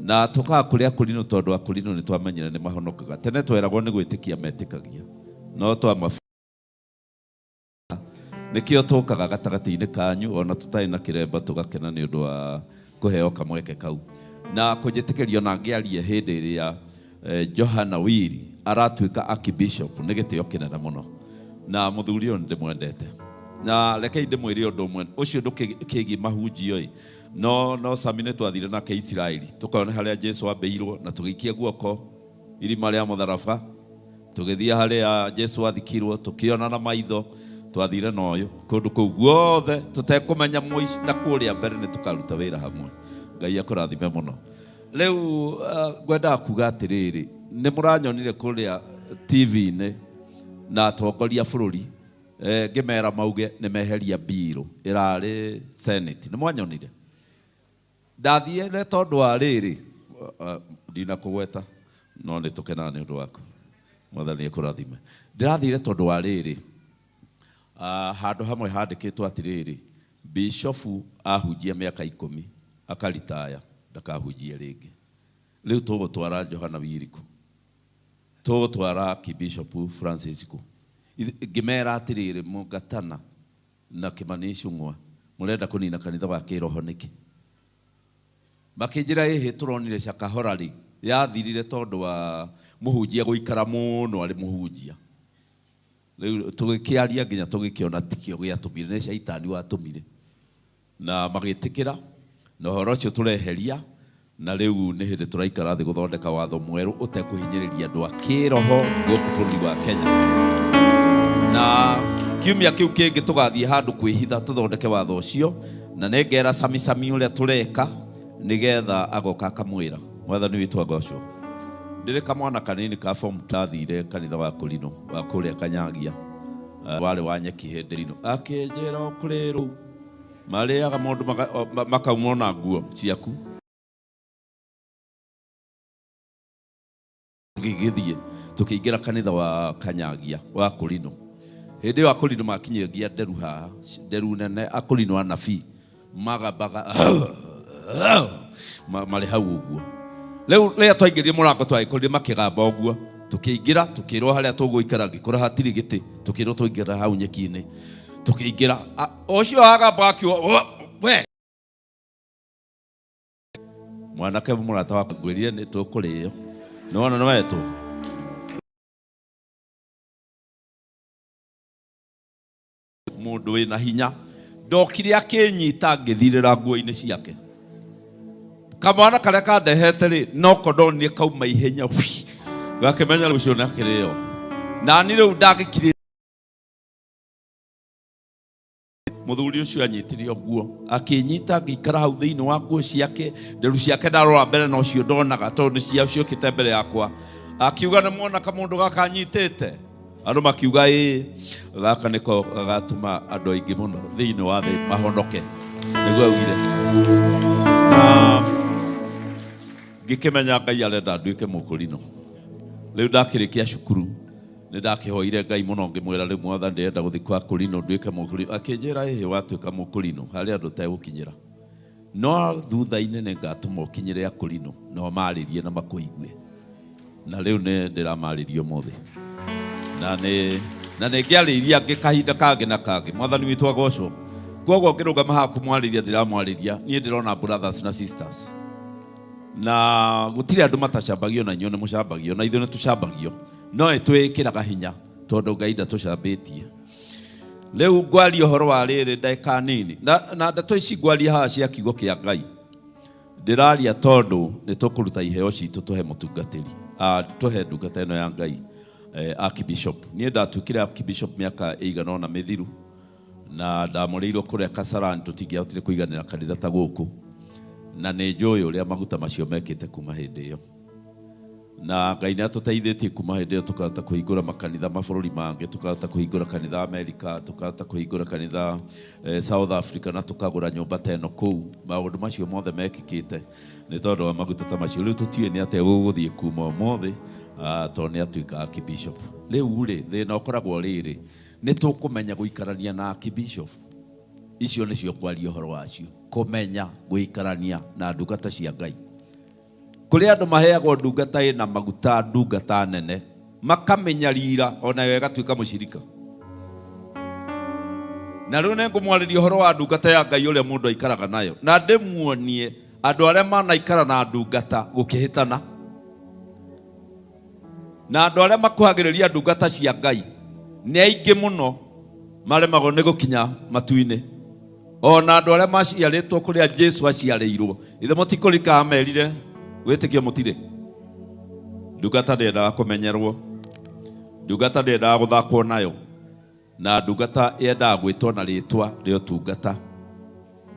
Na tũkaga kũrĩ akũrinũ tondũ akũrinũ nĩ twamenyire nĩ mahonokaga. Tene tweragwo nĩ gwĩtĩkia metĩkagia, no twama nĩkĩo tũkaga gatagatĩ-inĩ kanyu ona tũtarĩ na kĩremba, tũgakena nĩ ũndũ wa kũheo kamweke kau na kũnjĩtĩkĩria ona ngĩarie hĩndĩ ĩrĩa Johana Wiri aratuĩka archbishop. Nĩ gĩtĩo kĩnene mũno, na mũthuri ũyũ nĩ ndĩmwendete, na rekei ndĩmwĩre ũndũ ũmwe ũcio ndũkĩgiĩ mahunjio ĩ no Sami nĩ twathire nake Isiraeli tũkone harĩa Jesu ambĩirwo, na tũgĩikia guoko irima rĩa mũtharaba, tũgĩthiĩ harĩa Jesu athikirwo, tũkĩona na maitho. Twathire na ũyũ kũndũ kũu guothe tũtekũmenya mũici na kũrĩa mbere nĩ tũkaruta wĩra hamwe. Ngai akũrathime mũno. Rĩu ngwendaga kuga atĩrĩrĩ, nĩ mũranyonire kũrĩa TV-inĩ na atongoria bũrũri, ngĩmera mauge nĩ meheria bill ĩrarĩ Senate. Nĩ mwanyonire ndathiĩre tondũ wa rĩrĩ, ndinakũgweta, no nĩ tũkenaga nĩ ũndũ waku. Mwathani akũrathime. Ndĩrathire tondũ wa rĩrĩ, handũ hamwe handĩkĩtwo atĩrĩrĩ, bishofu ahunjia mĩaka 10 akaritaya, ndakahunjie rĩngĩ. Rĩu tũgũtwara Johana Wiriko, tũgũtwara Archbishop Francisco. Ngĩmera atĩrĩrĩ, Mũngatana na Kĩmani Icũng'wa, mũrenda kũnina kanitha wa kĩroho nĩkĩ? Makĩnjĩra ĩhĩ, tũronire Shakahola rĩ yathirire tondũ wa mũhunjia gũikara mũno arĩ mũhunjia. Rĩu tũgĩkĩaria nginya tũgĩkĩona tikĩo gĩatũmire, nĩ caitani watũmire, na magĩtĩkĩra na ũhoro ũcio tũreheria. Na rĩu nĩ hĩndĩ tũraikara thĩ gũthondeka watho mwerũ ũtekũhinyĩrĩria andũ a kĩroho gũkũ bũrũri wa Kenya, na kiumia kĩu kĩngĩ tũgathiĩ handũ kwĩhitha tũthondeke watho ũcio, na nĩngera Sami Sami ũrĩa tũreka nĩgetha agoka akamwĩra. Mwathani witũ agocwo. Ndĩrĩ kamwana kanini ka form tathire kanitha wa Kũrinũ wa kũrĩa Kanyagia, warĩ wa nyeki hĩndĩ ĩno, akĩnjĩra o kũrĩ rũu marĩaga mũndũ makauma ona nguo ciaku. Gĩgĩthiĩ tũkĩingĩra kanitha wa Kanyagia wa Kũrinũ. Hĩndĩ ĩyo Akũrinũ makinyagia nderu haha, nderu nene, Akũrinũ anabii magambaga marĩ hau ũguo. Rĩu rĩrĩa twaingĩrire mũrango, twagĩkorire makĩgamba ũguo. Tũkĩingĩra, tũkĩrwo harĩa tũgũikara, ngĩkora hatirĩ gĩtĩ, tũkĩrwo tũingĩra hau nyeki-inĩ. Tũkĩingĩra, ũcio agamba akiuga, "Oh, we mwanake mũrata wakwa, ngwĩrire nĩ tũkũrĩo, nĩwona nĩ wetwo." Mũndũ wĩna hinya ndokire akĩnyita, ngĩthirĩra nguo-inĩ ciake. Kamwana karĩa kandehete rĩ, noko ndonire kauma ihenya, hui, gakĩmenya rĩu ũcio nĩ akĩrĩo nani. Rĩu ndagĩkirĩ mũthuri ũcio anyitire nguo, akĩnyita, ngĩikara hau thĩinĩ wa nguo ciake, nderu ciake. Ndarora mbere na ũcio ndonaga tondũ nĩ cia ciokĩte mbere yakwa. Akiuga, "Nĩ mwona kamũndũ gaka anyitĩte?" Andũ makiuga ĩĩ. "Gaka nĩko gagatũma andũ aingĩ mũno thĩinĩ wa thĩ mahonoke," nĩguo augire. Na ngĩkĩmenya Ngai arenda nduĩke mũkũrinũ. Rĩu ndakĩrĩkia cukuru, nĩ ndakĩhoire Ngai mũno, ngĩmwĩra, "Rĩu Mwathani, ndĩrenda gũthiĩ kwa kũrinũ nduĩke mũkũrinũ." Akĩnjĩra, "Ĩhĩ, watuĩka mũkũrinũ harĩ andũ ũtegũkinyĩra, no thutha-inĩ nĩ ngatũma ũkinyĩre akũrinũ na ũmarĩrie na makũigue." Na rĩu nĩ ndĩramarĩria ũmũthĩ, na nĩ ngĩarĩirie angĩ kahinda kangĩ na kangĩ. Mwathani witũ agocwo. Koguo ngĩrũgama haha kũmwarĩria, ndĩramwarĩria niĩ ndĩrona brothers na sisters, na gũtirĩ andũ matacambagio, na inyuĩ nĩ mũcambagio, na ithuĩ nĩ tũcambagio, no ĩ twĩkĩraga hinya tondũ Ngai ndatũcambĩtie. Rĩu ngwaria ũhoro wa rĩrĩ ndagĩka nini, na ndeto ici ngwaria haha cia kiugo kĩa Ngai ndĩraria tondũ nĩ tũkũruta iheo citũ tũhe mũtungatĩri, tũhe ndungata ĩno ya Ngai, Archbishop. Niĩ ndatuĩkire Archbishop mĩaka ĩigana ũna mĩthiru, na ndamũrĩirwo kũrĩa Kasarani. Tũtingĩahotire kũiganĩra kanitha ta gũkũ, na nĩ njũĩ ũrĩa maguta macio mekĩte kuma hĩndĩ ĩyo, na Ngai nĩ atũteithĩtie kuma hĩndĩ ĩyo, tũkahota kũhingũra makanitha mabũrũri mangĩ, tũkahota kũhingũra kanitha Amerika, tũkahota kũhingũra kanitha South Africa, na tũkagũra nyũmba ta ĩno kũu. Maũndũ macio mothe mekĩkĩte nĩ tondũ wa maguta ta macio. Rĩu tũtiũĩ nĩ atĩa gũgũthiĩ kuma ũmũthĩ, tondũ nĩ atuĩka Archbishop. Rĩu rĩ, thĩna ũkoragwo rĩrĩ, nĩ tũkũmenya gũikarania na Archbishop? Icio nĩcio kwaria ũhoro wacio, kũmenya gũikarania na ndungata cia Ngai. Kũrĩ andũ maheagwo ndungata ĩna maguta, ndungata nene, makamĩnyarira onayo ĩgatuĩka mũcirika. Na rĩu nĩngũmwarĩria ũhoro wa ndungata ya Ngai ũrĩa mũndũ aikaraga nayo, na ndĩmuonie andũ arĩa manaikara na ndungata gũkĩhĩtana, na andũ arĩa makuhagĩrĩria ndungata cia Ngai nĩ aingĩ mũno maremagwo nĩ gũkinya matu-inĩ. Ona andũ arĩa maciarĩtwo kũrĩa Jesu aciarĩirwo, ithe mũtikũrika amerire wĩtĩkio mũtirĩ. Ndungata ndĩendaga kũmenyerwo, ndungata ndĩendaga gũthakwo nayo, na ndungata yendaga gwĩtwo na rĩtwa rĩa ũtungata.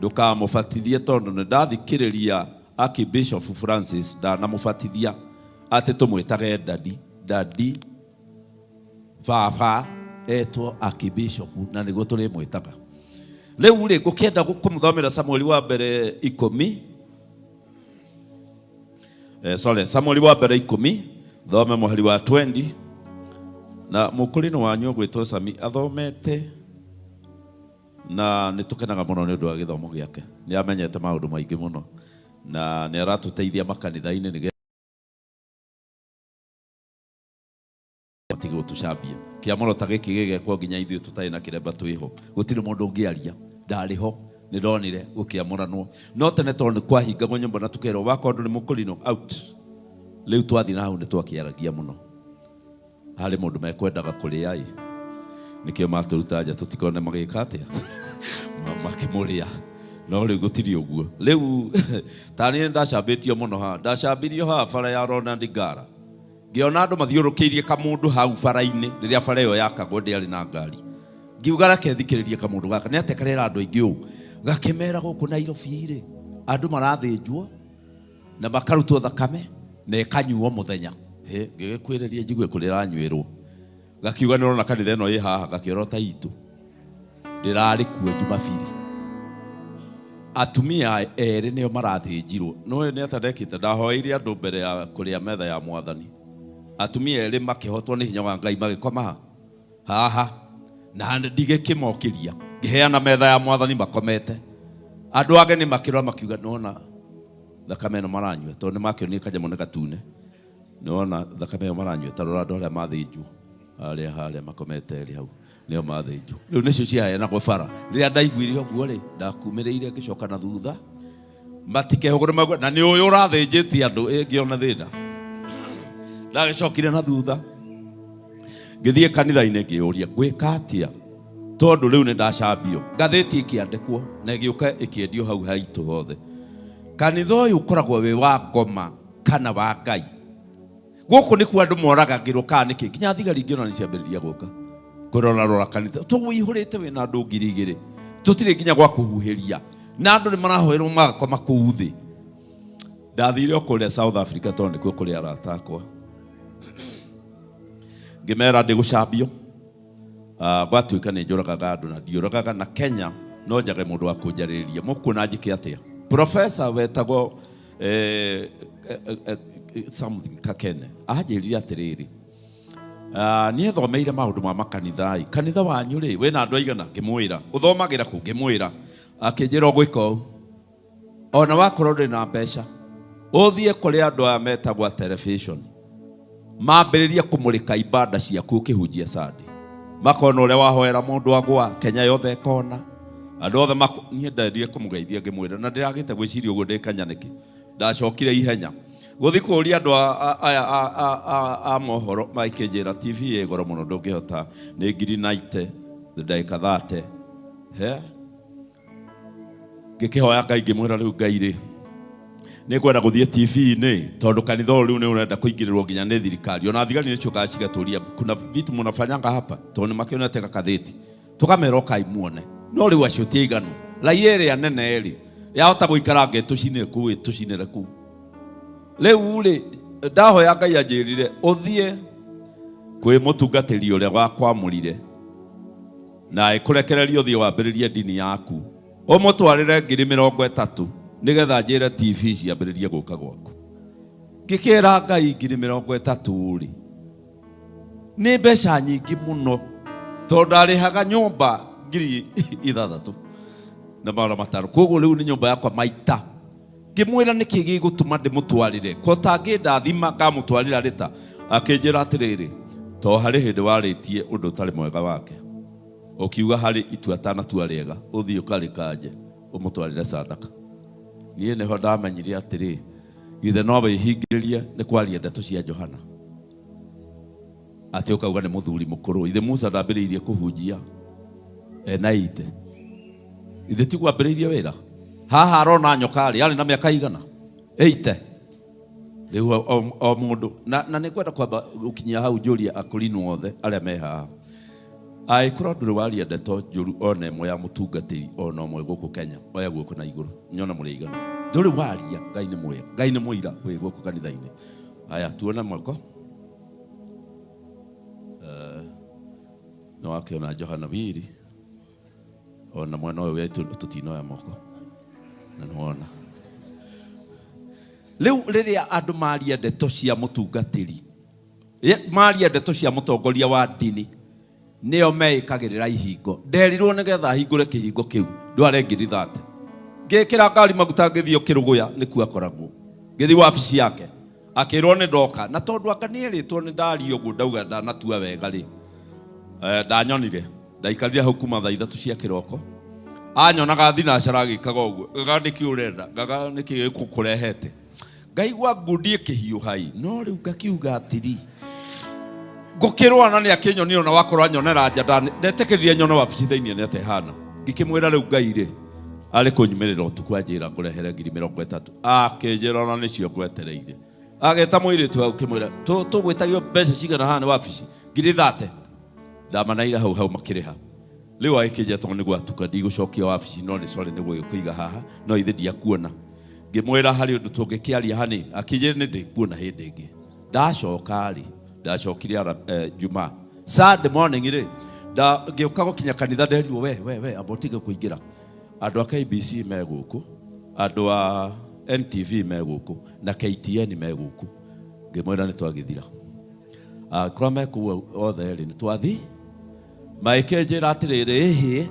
Ndũkamũbatithie tondũ nĩ ndathikĩrĩria Archbishop Francis ndanamũbatithia atĩ tũmwĩtage dadi, dadi baba etwo Archbishop na nĩguo tũrĩmwĩtaga. Rĩu rĩ, ngũkĩenda kũmũthomera Samueli wa mbere 10, sorry, Samueli wa mbere 10, thome mũhari wa 20, na mũkũrinũ wanyu ũgwĩtwo Sami athomete, na nĩ tũkenaga mũno nĩ ũndũ wa gĩthomo gĩake. Nĩ amenyete maũndũ maingĩ mũno na nĩ aratũteithia makanitha-inĩ nĩgetha matige gũtũcambia. Kĩamũro ta gĩkĩ gĩgekwo nginya ithuĩ tũtarĩ na kĩremba twĩho, gũtirĩ mũndũ ũngĩaria. Ndarĩ ho, nĩ ndonire gũkĩamũranwo. No tene tondũ nĩ kwahingagwo nyũmba na tũkerwo wakorwo ndũrĩ mũkũrinũ out. Rĩu twathiĩ na hau nĩ twakĩaragia mũno. Harĩ mũndũ mekwendaga kũrĩa ĩ, nĩkĩo matũruta nja tũtikone magĩka atĩa, makĩmũrĩa. No rĩu gũtirĩ ũguo. Rĩu ta niĩ ndacambĩtio mũno haha, ndacambirio haha bara ya Ronald Ngala. Ngĩona andũ mathiũrũkĩirie kamũndũ hau bara-inĩ, rĩrĩa bara ĩyo yakagwo ndĩarĩ na ngari. Ngiuga reke thikĩrĩrie kamũndũ gaka, nĩ atĩa karera andũ aingĩ ũũ? Gakĩmera gũkũ Nairobi rĩ, andũ marathĩnjwo na makarutwo thakame na ĩkanyuo mũthenya. Hĩ, ngĩgĩkwĩrĩria njigue kũrĩa ĩranyuĩrwo. Gakiuga nĩ ũrona kanitha ĩno ĩ haha, gakĩorota itũ. Ndĩrarĩ kuo Jumabiri. Atumia erĩ nĩo marathĩnjirwo. Nĩũĩ nĩ atĩa ndekĩte? Ndahoeire andũ mbere ya kũrĩa metha ya Mwathani. Atumia erĩ makĩhotwo nĩ hinya wa Ngai magĩkoma ha? Haha. Na ndigĩkĩmokĩria. Ngĩheana metha ya Mwathani makomete. Andũ ageni makĩrora makiuga, nĩwona thakame ĩno maranyua? Tondũ nĩmakĩonire kanyamũ nĩ gatune. Nĩwona thakame ĩyo maranyua? Ta rora andũ arĩa mathĩnjwo. Harĩa harĩa makomete erĩ hau nĩo mathĩnjwo. Rĩu nĩcio ciaheanagwo bara. Rĩrĩa ndaiguire ũguo rĩ, ndakumĩrĩire ngĩcoka na thutha. Matikehũgũre mauge, na nĩ ũyũ ũrathĩnjĩtie andũ, ĩ ngĩona thĩna. Ndagĩcokire na thutha. Ngĩthiĩ kanitha-inĩ ngĩyũria, ngwĩka atĩa? Tondũ rĩu nĩ ndacambio. Ngathĩti ĩkĩandĩkwo na ĩgĩũka ĩkĩendio hau haitũ hothe. Kanitha ũyũ ũkoragwo wĩ wa ngoma kana wa Ngai. Gũkũ nĩkuo andũ moragagĩrwo kana nĩkĩ? Nginya thigari ingĩ ona nĩ ciambĩrĩria gũka kũrora rora kanitha. Tũwĩihũrĩte wĩna andũ ngiri igĩrĩ. Tũtirĩ nginya gwa kũhuhĩria. Na andũ nĩ marahoerwo magakoma kũu thĩ. Ndathire o kũrĩa South Africa tondũ nĩkuo kũrĩ arata akwa. Ngĩmera ndĩgũcambio. Gwatuĩka nĩ njũragaga andũ na ndiũragaga, na Kenya no njage mũndũ wa kũnjarĩrĩria. Mũkuona njĩke atĩa? Professor wetagwo something Kakene anjĩrire atĩrĩrĩ, niĩ thomeire maũndũ ma makanitha-ĩ, kanitha wanyu rĩ wĩna andũ aigana? Ngĩmwĩra. Ũthomagĩra kũ? Ngĩmwĩra. Akĩnjĩra ũgwĩka ũũ, ona wakorwo ndũrĩ na mbeca, ũthiĩ kũrĩ andũ aya metagwo a television, mambĩrĩrie kũmũrĩka ibanda ciaku ũkĩhunjia Sunday, makona ũrĩa wahoera mũndũ agwa, Kenya yothe ĩkona, andũ othe niĩ ndendire kũmũgeithia ngĩmwĩra, na ndĩragĩte gwĩciria ũguo ndĩ Kenya nĩkĩ. Ndacokire ihenya gũthiĩ kũũria andũ aya a mohoro, makĩnjĩra TV ĩ goro mũno ndũngĩhota, nĩ ngiri naite ndagĩka thate. He? Ngĩkĩhoya Ngai ngĩmwĩra rĩu Ngai rĩ, nĩ ngwenda gũthiĩ TV-inĩ tondũ kanitha ũyũ rĩu nĩ ũrenda kũingĩrĩrwo nginya nĩ thirikari. Ona thigari nĩ ciũkaga cigatũria kuna vitu mnafanyanga hapa, tondũ nĩ makĩonete gakathĩti, tũkamera ũkai muone. No rĩu acio ti aiganu, raia ĩrĩa nene rĩ yahota gũikara anga ĩtũcinĩre kũu, ĩtũcinĩre kũu. Rĩu rĩ ndahoya Ngai anjĩrire ũthiĩ kwĩ mũtungatĩri ũrĩa wakwamũrire na ĩkũrekererie ũthiĩ wambĩrĩrie ndini yaku, ũmũtwarĩre ngiri mĩrongo ĩtatũ nĩgetha njĩre TV ciambĩrĩrie gũka gwaku. Ngĩkĩra Ngai ngiri mĩrongo ĩtatũ rĩ nĩ mbeca nyingĩ mũno, tondũ ndarĩhaga nyũmba ngiri ithathatũ na magana matano, koguo rĩu nĩ nyũmba yakwa maita Ngĩmwĩra nĩkĩ gĩgũtũma ndĩmũtwarĩre, ko tangĩndathima ngamũtwarĩra rĩta. Akĩnjĩra atĩrĩrĩ, to harĩ hĩndĩ warĩtie ũndũ ũtarĩ mwega wake, ũkiuga harĩ itua atanatua rĩega, ũthiĩ ũkarĩkanje ũmũtwarĩre sadaka. Niĩ nĩho ndamenyire atĩrĩ, githĩ no wĩhingĩrĩrie nĩ kwaria ndeto cia Johana, atĩ ũkauga nĩ mũthuri mũkũrũ. Ithe Musa ndambĩrĩirie kũhunjia ena ite, ithe ti gwambĩrĩirie wĩra haha arona nyoka rĩ, arĩ na mĩaka igana ĩite. Rĩu o mũndũ na nĩ ngwenda kwamba gũkinyia hau njũrie akũrinũ othe arĩa me haha, angĩkorwo ndũrĩ waria ndeto njũru ona ĩmwe ya mũtungatĩri ona ũmwe gũkũ Kenya, oya guoko na igũrũ nyone mũrĩ aigana. Ndũrĩ waria, Ngai nĩ mwega, Ngai nĩ mũira wĩ gũkũ kanitha-inĩ. Aya, tuone moko. Nĩ wakĩona Johana Wiri ona mwena ũyũ wetũ tũtinoya moko na nĩwona rĩu rĩrĩa andũ maria ndeto cia mũtungatĩri, maria ndeto cia mũtongoria wa ndini, nĩo meĩkagĩrĩra ihingo. Nderirwo nĩgetha hingũre kĩhingo kĩu ndware ngiri 30. Ngĩkĩra ngari maguta ngĩthiĩ kĩrũgũya nĩkuo akoragwo, ngĩthiĩ wabici yake akĩrwo nĩ ndoka, na tondũ anga nĩerĩtwo nĩ ndaria ũguo ndauga ndanatua wega rĩ, ndanyonire ndaikarire hau kuma thaa 3 cia kĩroko, anyonaga thinacara agĩkaga ũguo, ngaga nĩkĩ ũrenda, ngaga nĩkĩ gĩkũkũrehete, ngaigua ngundi ĩkĩhiũha ĩ, no rĩu ngakiuga atĩrĩ ngũkĩrwo na nĩ akĩnyonire ona wakorwo anyonera nja, ndetĩkĩrire nyone wabici thĩinĩ nĩ atehana. Ngĩkĩmwĩra rĩu Ngai rĩ arĩ kũnyumĩrĩra ũtukũ anjĩra ngũrehere ngiri 30, akĩnjĩra ona nĩcio ngwetereire. Ageta mũirĩtu hau kĩmwĩra tũgwĩtagio mbeca cigana haha nĩ wabici, ngiri 30. Ndamanaira hau hau makĩrĩha. Rĩu agĩkĩnjĩra tondũ nĩ gwatuka ndigũcokia wabici, no nĩ sorry nĩ gũgĩkũiga haha, no ithe ndiakuona. Ngĩmwĩra harĩ ũndũ tũngĩkĩaria hanini, akĩnjĩra nĩ ndĩkuona hĩndĩ ĩngĩ. Ndacoka rĩ, ndacokire Jumaa Sunday morning rĩ, ngĩũka gũkinya kanitha nderirwo we we we amba ũtige kũingĩra, andũ a KBC me gũkũ, andũ a NTV me gũkũ na KTN me gũkũ. Ngĩmwĩra nĩ twagĩthira, angĩkorwo me kũu othe rĩ nĩ twathi. Magĩkĩnjĩra atĩrĩrĩ, ĩhĩ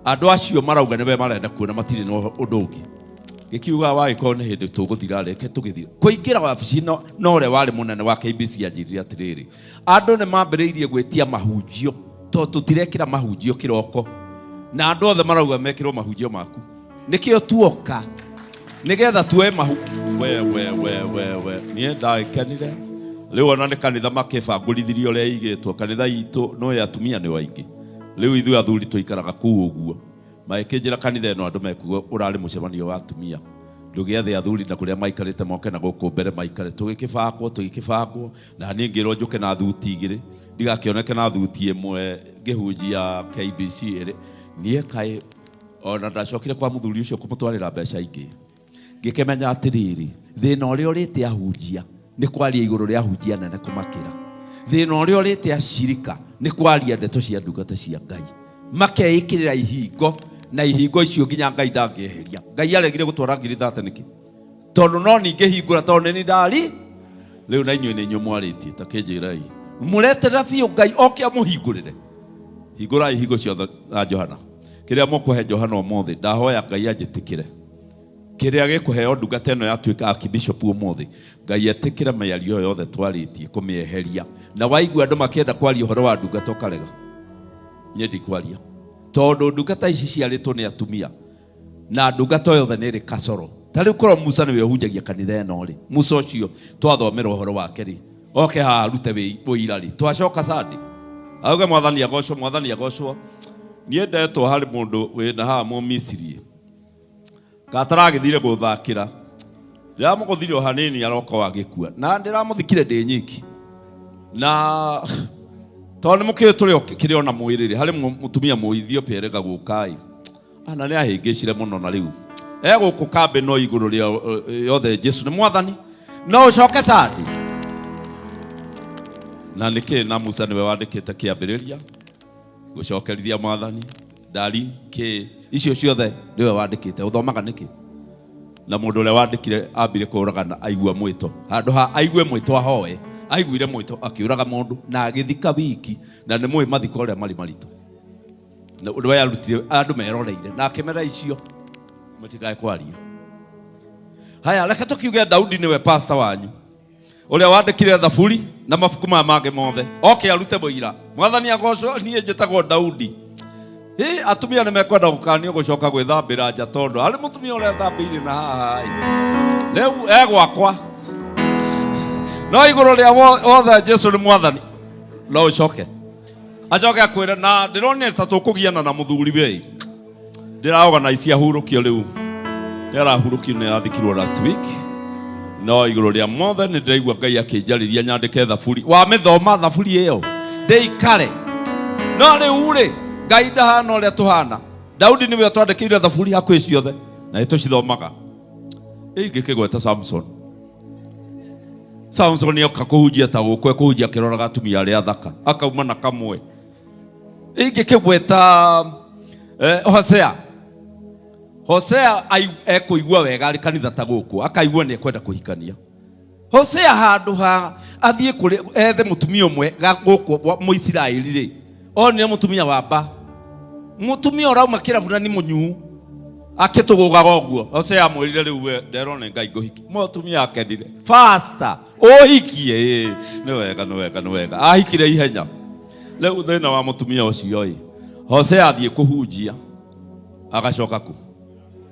andũ acio marauga nĩwe marenda kuona, matirĩ na ũndũ ũngĩ. Gĩkiuga wagĩkorwo nĩ hĩndĩ tũgũthira, reke tũgĩthire. Kũingĩra wabici no ũrĩa warĩ mũnene wa KBC anjĩrire atĩrĩrĩ, andũ nĩ mambĩrĩirie gwĩtia mahunjio tondũ tũtirekĩra mahunjio kĩroko, na andũ othe marauga mekĩrwo mahunjio maku, nĩkĩo tuoka nĩgetha tuoe mahu. We we we we we niĩ ndagĩkenire. Rĩu ona nĩ kanitha makĩbangũrithirie ũrĩa igĩtwo kanitha itũ, no ya atumia nĩ waingĩ. Rĩu ithuĩ athuri tũikaraga kũu ũguo. Magĩkĩnjĩra kanitha ĩno andũ mekuga ũrarĩ mũcemanio wa atumia, ndũgĩathe athuri na kũrĩa maikarĩte moke na gũkũ mbere maikare. Tũgĩkĩbangwo tũgĩkĩbangwo, na niĩ ngĩrwo njũke na thuti 2, ndigakĩoneke na thuti 1 ngĩhunjia KBC ĩrĩ. Niĩ kaĩ ona ndacokire kwa mũthuri ũcio kũmũtwarĩra mbeca ingĩ, ngĩkĩmenya atĩrĩrĩ, thĩna ũrĩa ũrĩte ahunjia nĩ kwaria igũrũ rĩa ahunjia nene kũmakĩra, thĩna ũrĩa ũrĩte acirika nĩ kwaria ndeto cia ndungata cia Ngai, makeĩkĩrĩra ihingo, na ihingo icio nginya Ngai ndangĩeheria. Ngai aregire gũtwara ngiri 30 nĩkĩ? Tondũ no ningĩhingũra, tondũ nĩ ndari. Rĩu na inyuĩ nĩ inyuĩ mwarĩtie, ta kĩnjĩrai mũreterera biũ Ngai oke amũhingũrĩre. Hingũrai ihingo ciothe na Johana. Kĩrĩa mũkũhe Johana ũmũthĩ, ndahoya Ngai anjĩtĩkĩre. Kĩrĩa gĩkũheo ndungata ĩno yatuĩka archbishop ũmũthĩ, Ngai etĩkĩre mĩario yothe twarĩtie kũmĩeheria. Na waigua andũ makĩenda kwaria ũhoro wa ndungata ũkarega, niĩ ndikwaria, tondũ ndungata ici ciarĩtwo nĩ atumia na ndungata yothe nĩ ĩrĩ kacoro. Ta rĩu korwo Musa nĩwe ũhunjagia kanitha ĩno rĩ, Musa ũcio twathomera ũhoro wake rĩ, oke haha arute ũira rĩ, twacoka Sunday auge mwathani agocwo, mwathani agocwo. Niĩ ndetwo harĩ mũndũ wĩna haha Mũmisiri kataragĩthire gũthakĩra, ndĩramũgũthire o hanini aroka agĩkua, na ndĩramũthikire ndĩ nyiki, na tondũ nĩ mũkĩũĩ tũrĩ kĩrĩ ona mwĩrĩ rĩ, harĩ mũtumia Mũethiopia erĩga gũka ĩ, na nĩ ahĩngĩcire mũno, na rĩu egũkũ kambĩ no igũrũ rĩa yothe Jesu nĩ mwathani, no ũcoke Sunday. Na nĩkĩ na Musa nĩwe wandĩkĩte kĩambĩrĩria gũcokerithia mwathani ndari kĩ icio ciothe nĩwe wandĩkĩte, ũthomaga nĩkĩ? Na mũndũ ũrĩa wandĩkire ambire kũũragana aigua mwĩto, handũ ha aigue mwĩto ahoe, aiguire mwĩto akĩũraga mũndũ na agĩthika wiki, na nĩ mũĩ mathiko ũrĩa marĩ maritũ. Na ũndũ ũrĩa arutire andũ meroreire na akĩmera icio mũtikae kwaria. Haya, reke tũkiuge Daudi nĩwe pastor wanyu ũrĩa wandĩkire thaburi na mabuku maya mangĩ mothe, oke arute mũira. Mwathani agocwo, niĩ njĩtagwo Daudi. Ĩ atumia nĩ mekwenda gũkanio gũcoka gwĩthambĩra nja, tondũ harĩ mũtumia ũrĩa thambĩire na haha ĩ rĩu egwakwa, no igũrũ rĩa wothe Jesu nĩ mwathani. No ũcoke acoke akwĩre na ndĩronire ta tũkũgiana na mũthuri we ndĩraorganize ahurũkio rĩu nĩ arahurũkio, nĩ arathikirwo last week. No igũrũ rĩa mothe nĩ ndĩraigua Ngai akĩnjarĩria nyandĩke thaburi, wamĩthoma thaburi ĩyo ndĩikare. No rĩu rĩ, Ngai ndahana ũrĩa tũhana. Daudi nĩwe ũtwandĩkĩire thaburi hakuhĩ ciothe na nĩ tũcithomaga. Ingĩkĩgweta Samson, Samson oka kũhunjia ta gũkũ, ekũhunjia akĩroraga atumia arĩa athaka, akauma na kamwe. Ingĩkĩgweta Hosea, Hosea ekũigua wega arĩ kanitha ta gũkũ, akaigua nĩ ekwenda kũhikania. Hosea handũ ha athiĩ kũrĩ ethe mũtumia ũmwe gũkũ Mũisiraeli rĩ, onire mũtumia wa mba, mũtumia ũrauma kĩrabu na nĩ mũnyuu, akĩtũgũgaga ũguo. Hosea amwĩrire, rĩu we nderwo nĩ Ngai ngũhiki. Mũtumia akenire, "Pastor, ũhikie?" Ĩĩ, nĩ wega, nĩ wega, nĩ wega. Ahikire ihenya. Rĩu thĩna wa mũtumia ũcio ĩ, Hosea athiĩ kũhunjia agacoka ku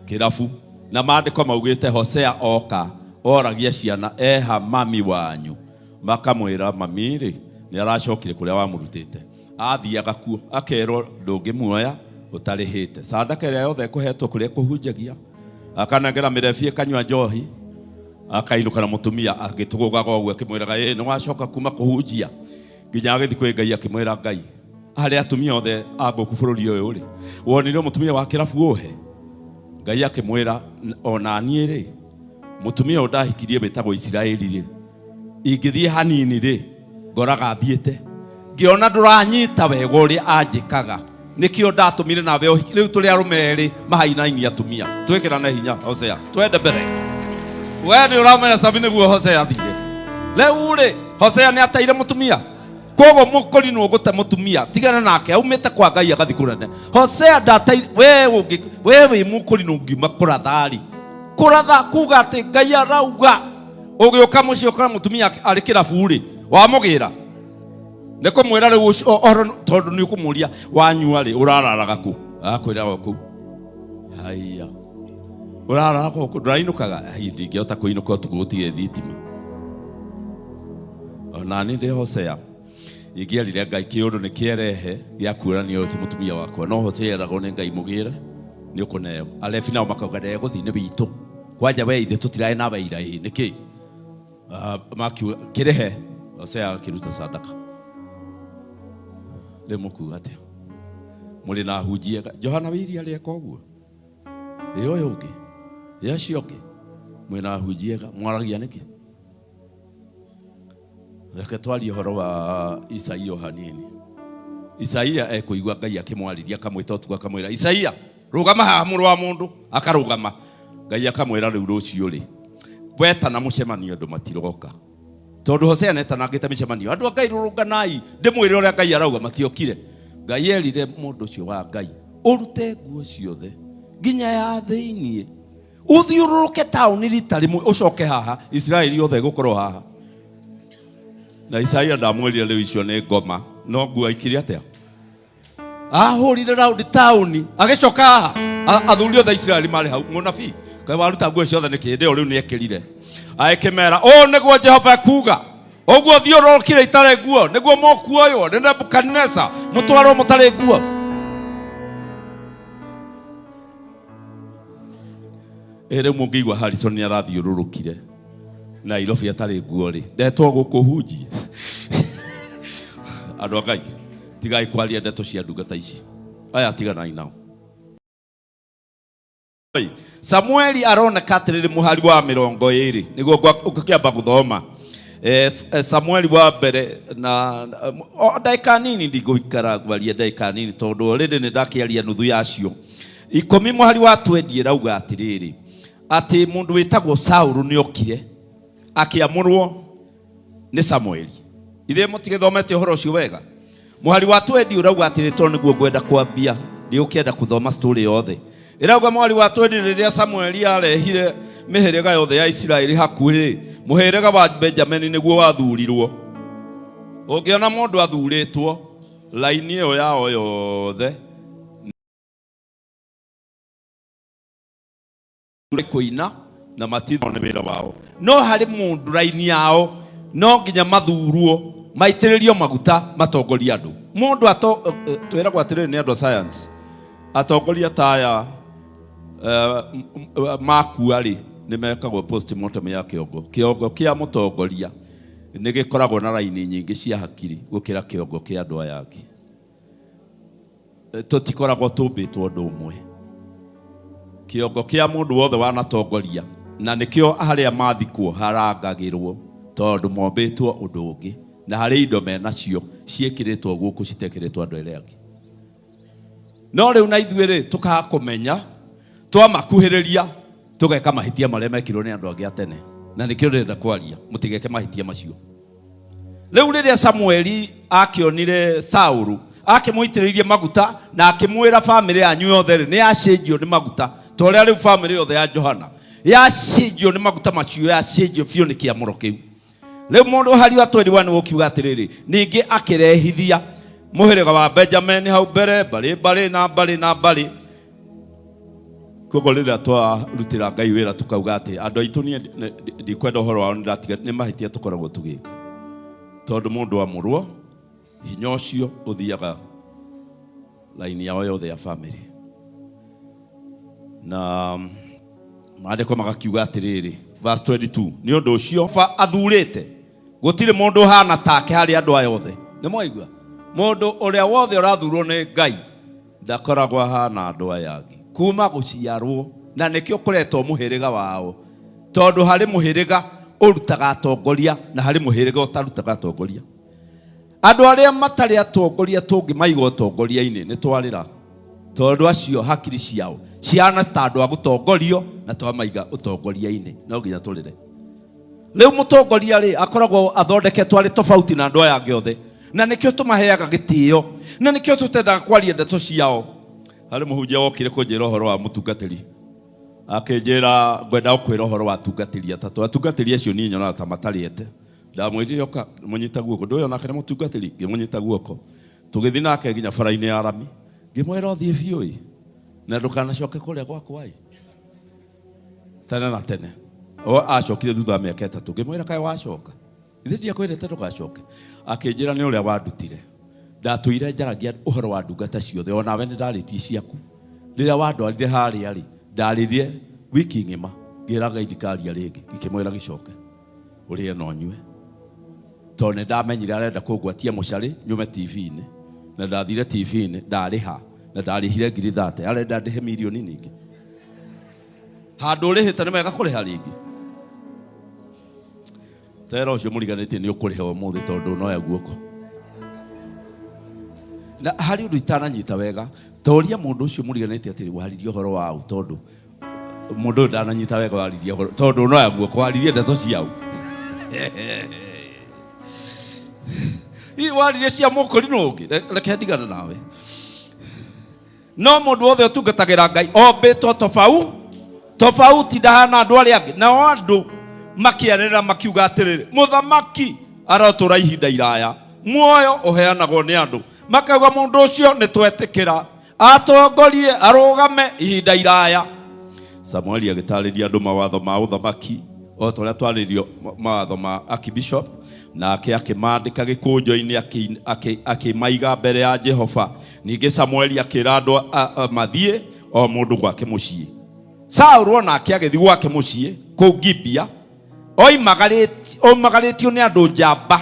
kĩrabu, na maandĩko maugĩte Hosea oka oragia ciana, "Eha mami wanyu?" Makamwĩra, "Mami rĩ nĩ aracokire kũrĩa wamũrutĩte." Athiaga kuo akerwo, "Ndũngĩmuoya ũtarĩhĩte sadaka ĩrĩa yothe ĩkũhetwo kũrĩa kũhunjagia." Akanengera mĩrebi, ĩkanyua njohi, akainũka na mũtumia agĩtũgũgaga ũguo, akĩmwĩraga, "Ĩ nĩ wacoka kuma kũhunjia?" Nginya agĩthiĩ kwĩ Ngai akĩmwĩra, "Ngai, harĩ atumia othe a gũkũ bũrũri ũyũ rĩ, wonire mũtumia wa kĩrabu ũhe?" Ngai akĩmwĩra, "Ona niĩ rĩ, mũtumia ũyũ ndahikirie wĩtagwo Isiraeli rĩ, ingĩthiĩ hanini rĩ, ngoraga thiĩte ngĩona ndũranyita wega ũrĩa anjĩkaga, nĩkĩo ndatũmire nawe ũhiki. Rĩu tũrĩ arũme erĩ mahainainia atumia." Twĩkĩrane hinya, Hosea, twende mbere. We nĩ ũramenya Sami nĩguo Hosea athire. Rĩu rĩ, Hosea nĩ ateire mũtumia, koguo mũkũrinwo gũte mũtumia, tigana nake, aumĩte kwa Ngai agathi kũnene. Hosea ndateire. We ũngĩ, we wĩ mũkũrinwo ũngiuma kũrathari kũratha kuga atĩ Ngai arauga, ũgĩũka mũciĩ ũkora mũtumia arĩ kĩrabu rĩ, wamũgĩra nĩ kũmwĩra rĩu ũhoro, tondũ nĩ ũkũmũria, "Wanyua rĩ, ũrararaga kũ?" Akwĩra, "O kũu." "Haiya, ũrarara kũ? Ndũrainũkaga?" "Ai, ndingĩhota kũinũka ũtukũ, gũtirĩ thitima." Ona niĩ ndĩ Hosea ingĩerire Ngai kĩũndũ nĩ kĩerehe gĩa kuonania ũyũ ti mũtumia wakwa. No Hosea eragwo nĩ Ngai, "Mũgĩre nĩ ũkũneo." Alebi nao makauga, "Ndegũthiĩ, nĩ witũ kwanja, we ithe tũtirarĩ na waira ĩ nĩkĩ?" Makiuga, "Kĩrĩhe." Hosea agakĩruta sadaka. Rĩu mũkuga atĩa? Mũrĩ na hunjia Johana Wĩiria arĩ eka ũguo, ĩ ũyũ ũngĩ, ĩ acio angĩ mwĩna hunjia mwaragia nĩkĩ? Reke twarie ũhoro wa Isaia o hanini. Isaia ekũigua Ngai akĩmwarĩria, akamwĩta ũtukũ, akamwĩra, "Isaia, rũgama haha, mũrũ wa mũndũ." Akarũgama. Ngai akamwĩra, "Rĩu rũciũ rĩ, wetana mũcemanio, andũ matiroka," tondũ Hosea netanangĩte mĩcemanio, "Andũ a Ngai, rũrũnganai ndĩmwĩre ũrĩa Ngai arauga." Matiokire. Ngai erire mũndũ ũcio wa Ngai, "Ũrute nguo ciothe nginya ya thĩiniĩ, ũthiũrũrũke taũni rita rĩmwe, ũcoke haha, Isiraeli othe ĩgũkorwo haha." Na Isaia ndamwĩrire rĩu icio nĩ ngoma, no nguo aikire atĩa? Ahũrire raundi taũni, agĩcoka haha. Athuri othe a Isiraeli marĩ hau. "Mũnabii, kaĩ waruta nguo ciothe nĩkĩ?" Hĩndĩ ĩyo rĩu nĩ ekĩrire. Agĩkĩmera, "Ũũ nĩguo Jehova ekuuga: Ũguo thiũrũrũkire itarĩ nguo, nĩguo mũkuoywo nĩ Nebukadineza, mũtwarwo mũtarĩ nguo." Ĩ rĩu mũngĩigua Harrison nĩ arathiũrũrũkire Nairobi atarĩ nguo rĩ, ndetwo gũkũ hunjie? Andũ a Ngai, tigai kwaria ndeto cia ndungata ici. Aya tiganai nao. Oi, Samueli aroneka atĩrĩrĩ, mũhari wa 20 nĩguo ngũkĩamba gũthoma. Samueli wa mbere na o ndagĩka nini, ndigũikara ngwarie ndagĩka nini tondũ already nĩ ndakĩaria nuthu yacio. 10 mũhari wa 20 ĩrauga atĩrĩrĩ, atĩ mũndũ wĩtagwo Saũlũ nĩ okire akĩamũrwo nĩ Samueli. Ithuĩ mũtigĩthomete ũhoro ũcio wega. Mũhari wa 20 ũrauga atĩrĩ, tondũ nĩguo ngwenda kwambia, ndĩũkĩenda kũthoma story yothe. Ĩrauga mwari wa 20 rĩrĩa Samueli arehire mĩhĩrĩga yothe ya Isiraeli hakuhĩ, mũhĩrĩga wa Benjamini nĩguo wathurirwo. Ũngĩona mũndũ athurĩtwo, laini ĩyo yao yothe nĩ kũina na matithwo nĩ wĩra wao. No harĩ mũndũ raini yao no nginya mathurwo maitĩrĩrio maguta matongorie andũ. Mũndũ ato twĩragwo atĩrĩrĩ nĩ andũ a science, atongoria ta aya makua rĩ, nĩ mekagwo postmortem ya kĩongo. Kĩongo kĩa mũtongoria nĩ gĩkoragwo na raini nyingĩ cia hakiri gũkĩra kĩongo kĩa andũ aya angĩ. Tũtikoragwo tũmbĩtwo ũndũ ũmwe. Kĩongo kĩa mũndũ wothe wanatongoria, na nĩkĩo harĩa mathikwo harangagĩrwo, tondũ mombĩtwo ũndũ ũngĩ, na harĩ indo menacio ciĩkĩrĩtwo gũkũ citekĩrĩtwo andũ arĩa angĩ. No rĩu na ithuĩ rĩ, tũkaga kũmenya, twamakuhĩrĩria tũgeka mahĩtia marĩa mekirwo nĩ andũ angĩ a tene, na nĩkĩo ndĩrenda kwaria, mũtigeke mahĩtia macio. Rĩu rĩrĩa Samueli akĩonire Saulu akĩmũitĩrĩirie maguta na akĩmwĩra bamĩrĩ yanyu yothe rĩ nĩ yacenjio nĩ maguta, ta ũrĩa rĩu bamĩrĩ yothe ya Johana yacenjio nĩ maguta macio, yacenjio biũ nĩ kĩamũro kĩu. Rĩu mũndũ hari wa 21 ũkiuga atĩrĩrĩ, ningĩ akĩrehithia mũhĩrĩga wa Benjamin hau mbere, mbarĩ mbarĩ na mbarĩ na mbarĩ. Koguo rĩrĩa twarutĩra Ngai wĩra tũkauga atĩ andũ aitũ niĩ ndikwenda ũhoro wao, nĩndatiga, nĩ mahĩtia tũkoragwo tũgĩka, tondũ mũndũ amũrwo hinya ũcio ũthiaga laini yao yothe ya family. Na maandĩko magakiuga atĩrĩrĩ, verse 22, nĩ ũndũ ũcio athurĩte gũtirĩ mũndũ ũhana take harĩ andũ aya othe. Nĩ mwaigua? Mũndũ ũrĩa wothe ũrathurwo nĩ Ngai ndakoragwo ahana andũ aya angĩ kuma gũciarwo, na nĩkĩo kũretwo mũhĩrĩga wao, tondũ harĩ mũhĩrĩga ũrutaga atongoria na harĩ mũhĩrĩga ũtarutaga atongoria. Andũ arĩa matarĩ atongoria tũngĩmaiga ũtongoria-inĩ nĩ twarĩra, tondũ acio hakiri ciao ciana ta andũ a gũtongorio, na twamaiga ũtongoria-inĩ no nginya tũrĩre. Rĩu mũtongoria rĩ akoragwo athondeketwo arĩ tofauti na andũ aya angĩ othe, na nĩkĩo tũmaheaga gĩtĩo, na nĩkĩo tũtendaga kwaria ndeto ciao. Harĩ mũhunjia wokire kũnjĩra ũhoro wa mũtungatĩri, akĩnjĩra ngwenda gũkwĩra ũhoro wa atungatĩri atatũ. Atungatĩri acio niĩ nyonaga ta matarĩte. Ndamwĩrire oka mũnyita guoko, ndũyũ onake nĩ mũtungatĩri, ngĩmũnyita guoko, tũgĩthiĩ nake nginya bara-inĩ ya rami, ngĩmwĩra ũthiĩ biũ ĩ, na ndũkanacoke kũrĩa gwakwa ĩ tene na tene. O acokire thutha wa mĩaka 3, ngĩmwĩra kaĩ wacoka, ithe ndiakwĩrĩte ndũgacoke. Akĩnjĩra nĩ ũrĩa wandutire, ndatũire njaragia ũhoro wa ndungata ciothe, onawe nĩ ndarĩtie ciaku. Rĩrĩa wandwarire harĩa rĩ, ndarĩrire wiki ng'ima, ngĩra Ngai ndikaria rĩngĩ, ngĩkĩmwĩra gĩcoke ũrĩe na ũnyue, tondũ nĩ ndamenyire arenda kũngwatia mũcarĩ nyume TV-inĩ, na ndathire TV-inĩ ndarĩha, na ndarĩhire ngiri 30, arenda ndĩhe mirioni ningĩ. Handũ ũrĩhĩte nĩ wega kũrĩha rĩngĩ. Tera ũcio mũriganĩtie nĩ ũkũrĩha ũmũthĩ tondũ ũnoya guoko. Na harĩ ũndũ itananyita wega, toria mũndũ ũcio mũriganĩtie atĩrĩ, waririe ũhoro wa ũ, tondũ mũndũ ũyũ ndananyita wega waririe ũhoro, tondũ ũnoya guoko, waririe ndeto ciao. Hihi waririe cia mũkũri nũ ũngĩ? Reke ndigane nawe. No mũndũ wothe ũtungatagĩra Ngai ombĩtwo tofauti, ndahana andũ arĩa angĩ. Nao andũ makĩanĩrĩra makiuga atĩrĩrĩ, mũthamaki arotũra ihinda iraya, muoyo ũheanagwo nĩ andũ. Makauga mũndũ ũcio nĩ twetĩkĩra atongorie arũgame ihinda iraya. Samueli agĩtarĩria andũ mawatho ma ũthamaki o ta ũrĩa twarĩrio mawatho ma archbishop, nake akĩmandĩka gĩkũnjo-inĩ akĩmaiga mbere ya Jehova. Ningĩ Samueli akĩra andũ mathiĩ o mũndũ gwake mũciĩ. Saũlũ onake agĩthiĩ gwake mũciĩ kũu Gibea, oimagarĩtio nĩ andũ njamba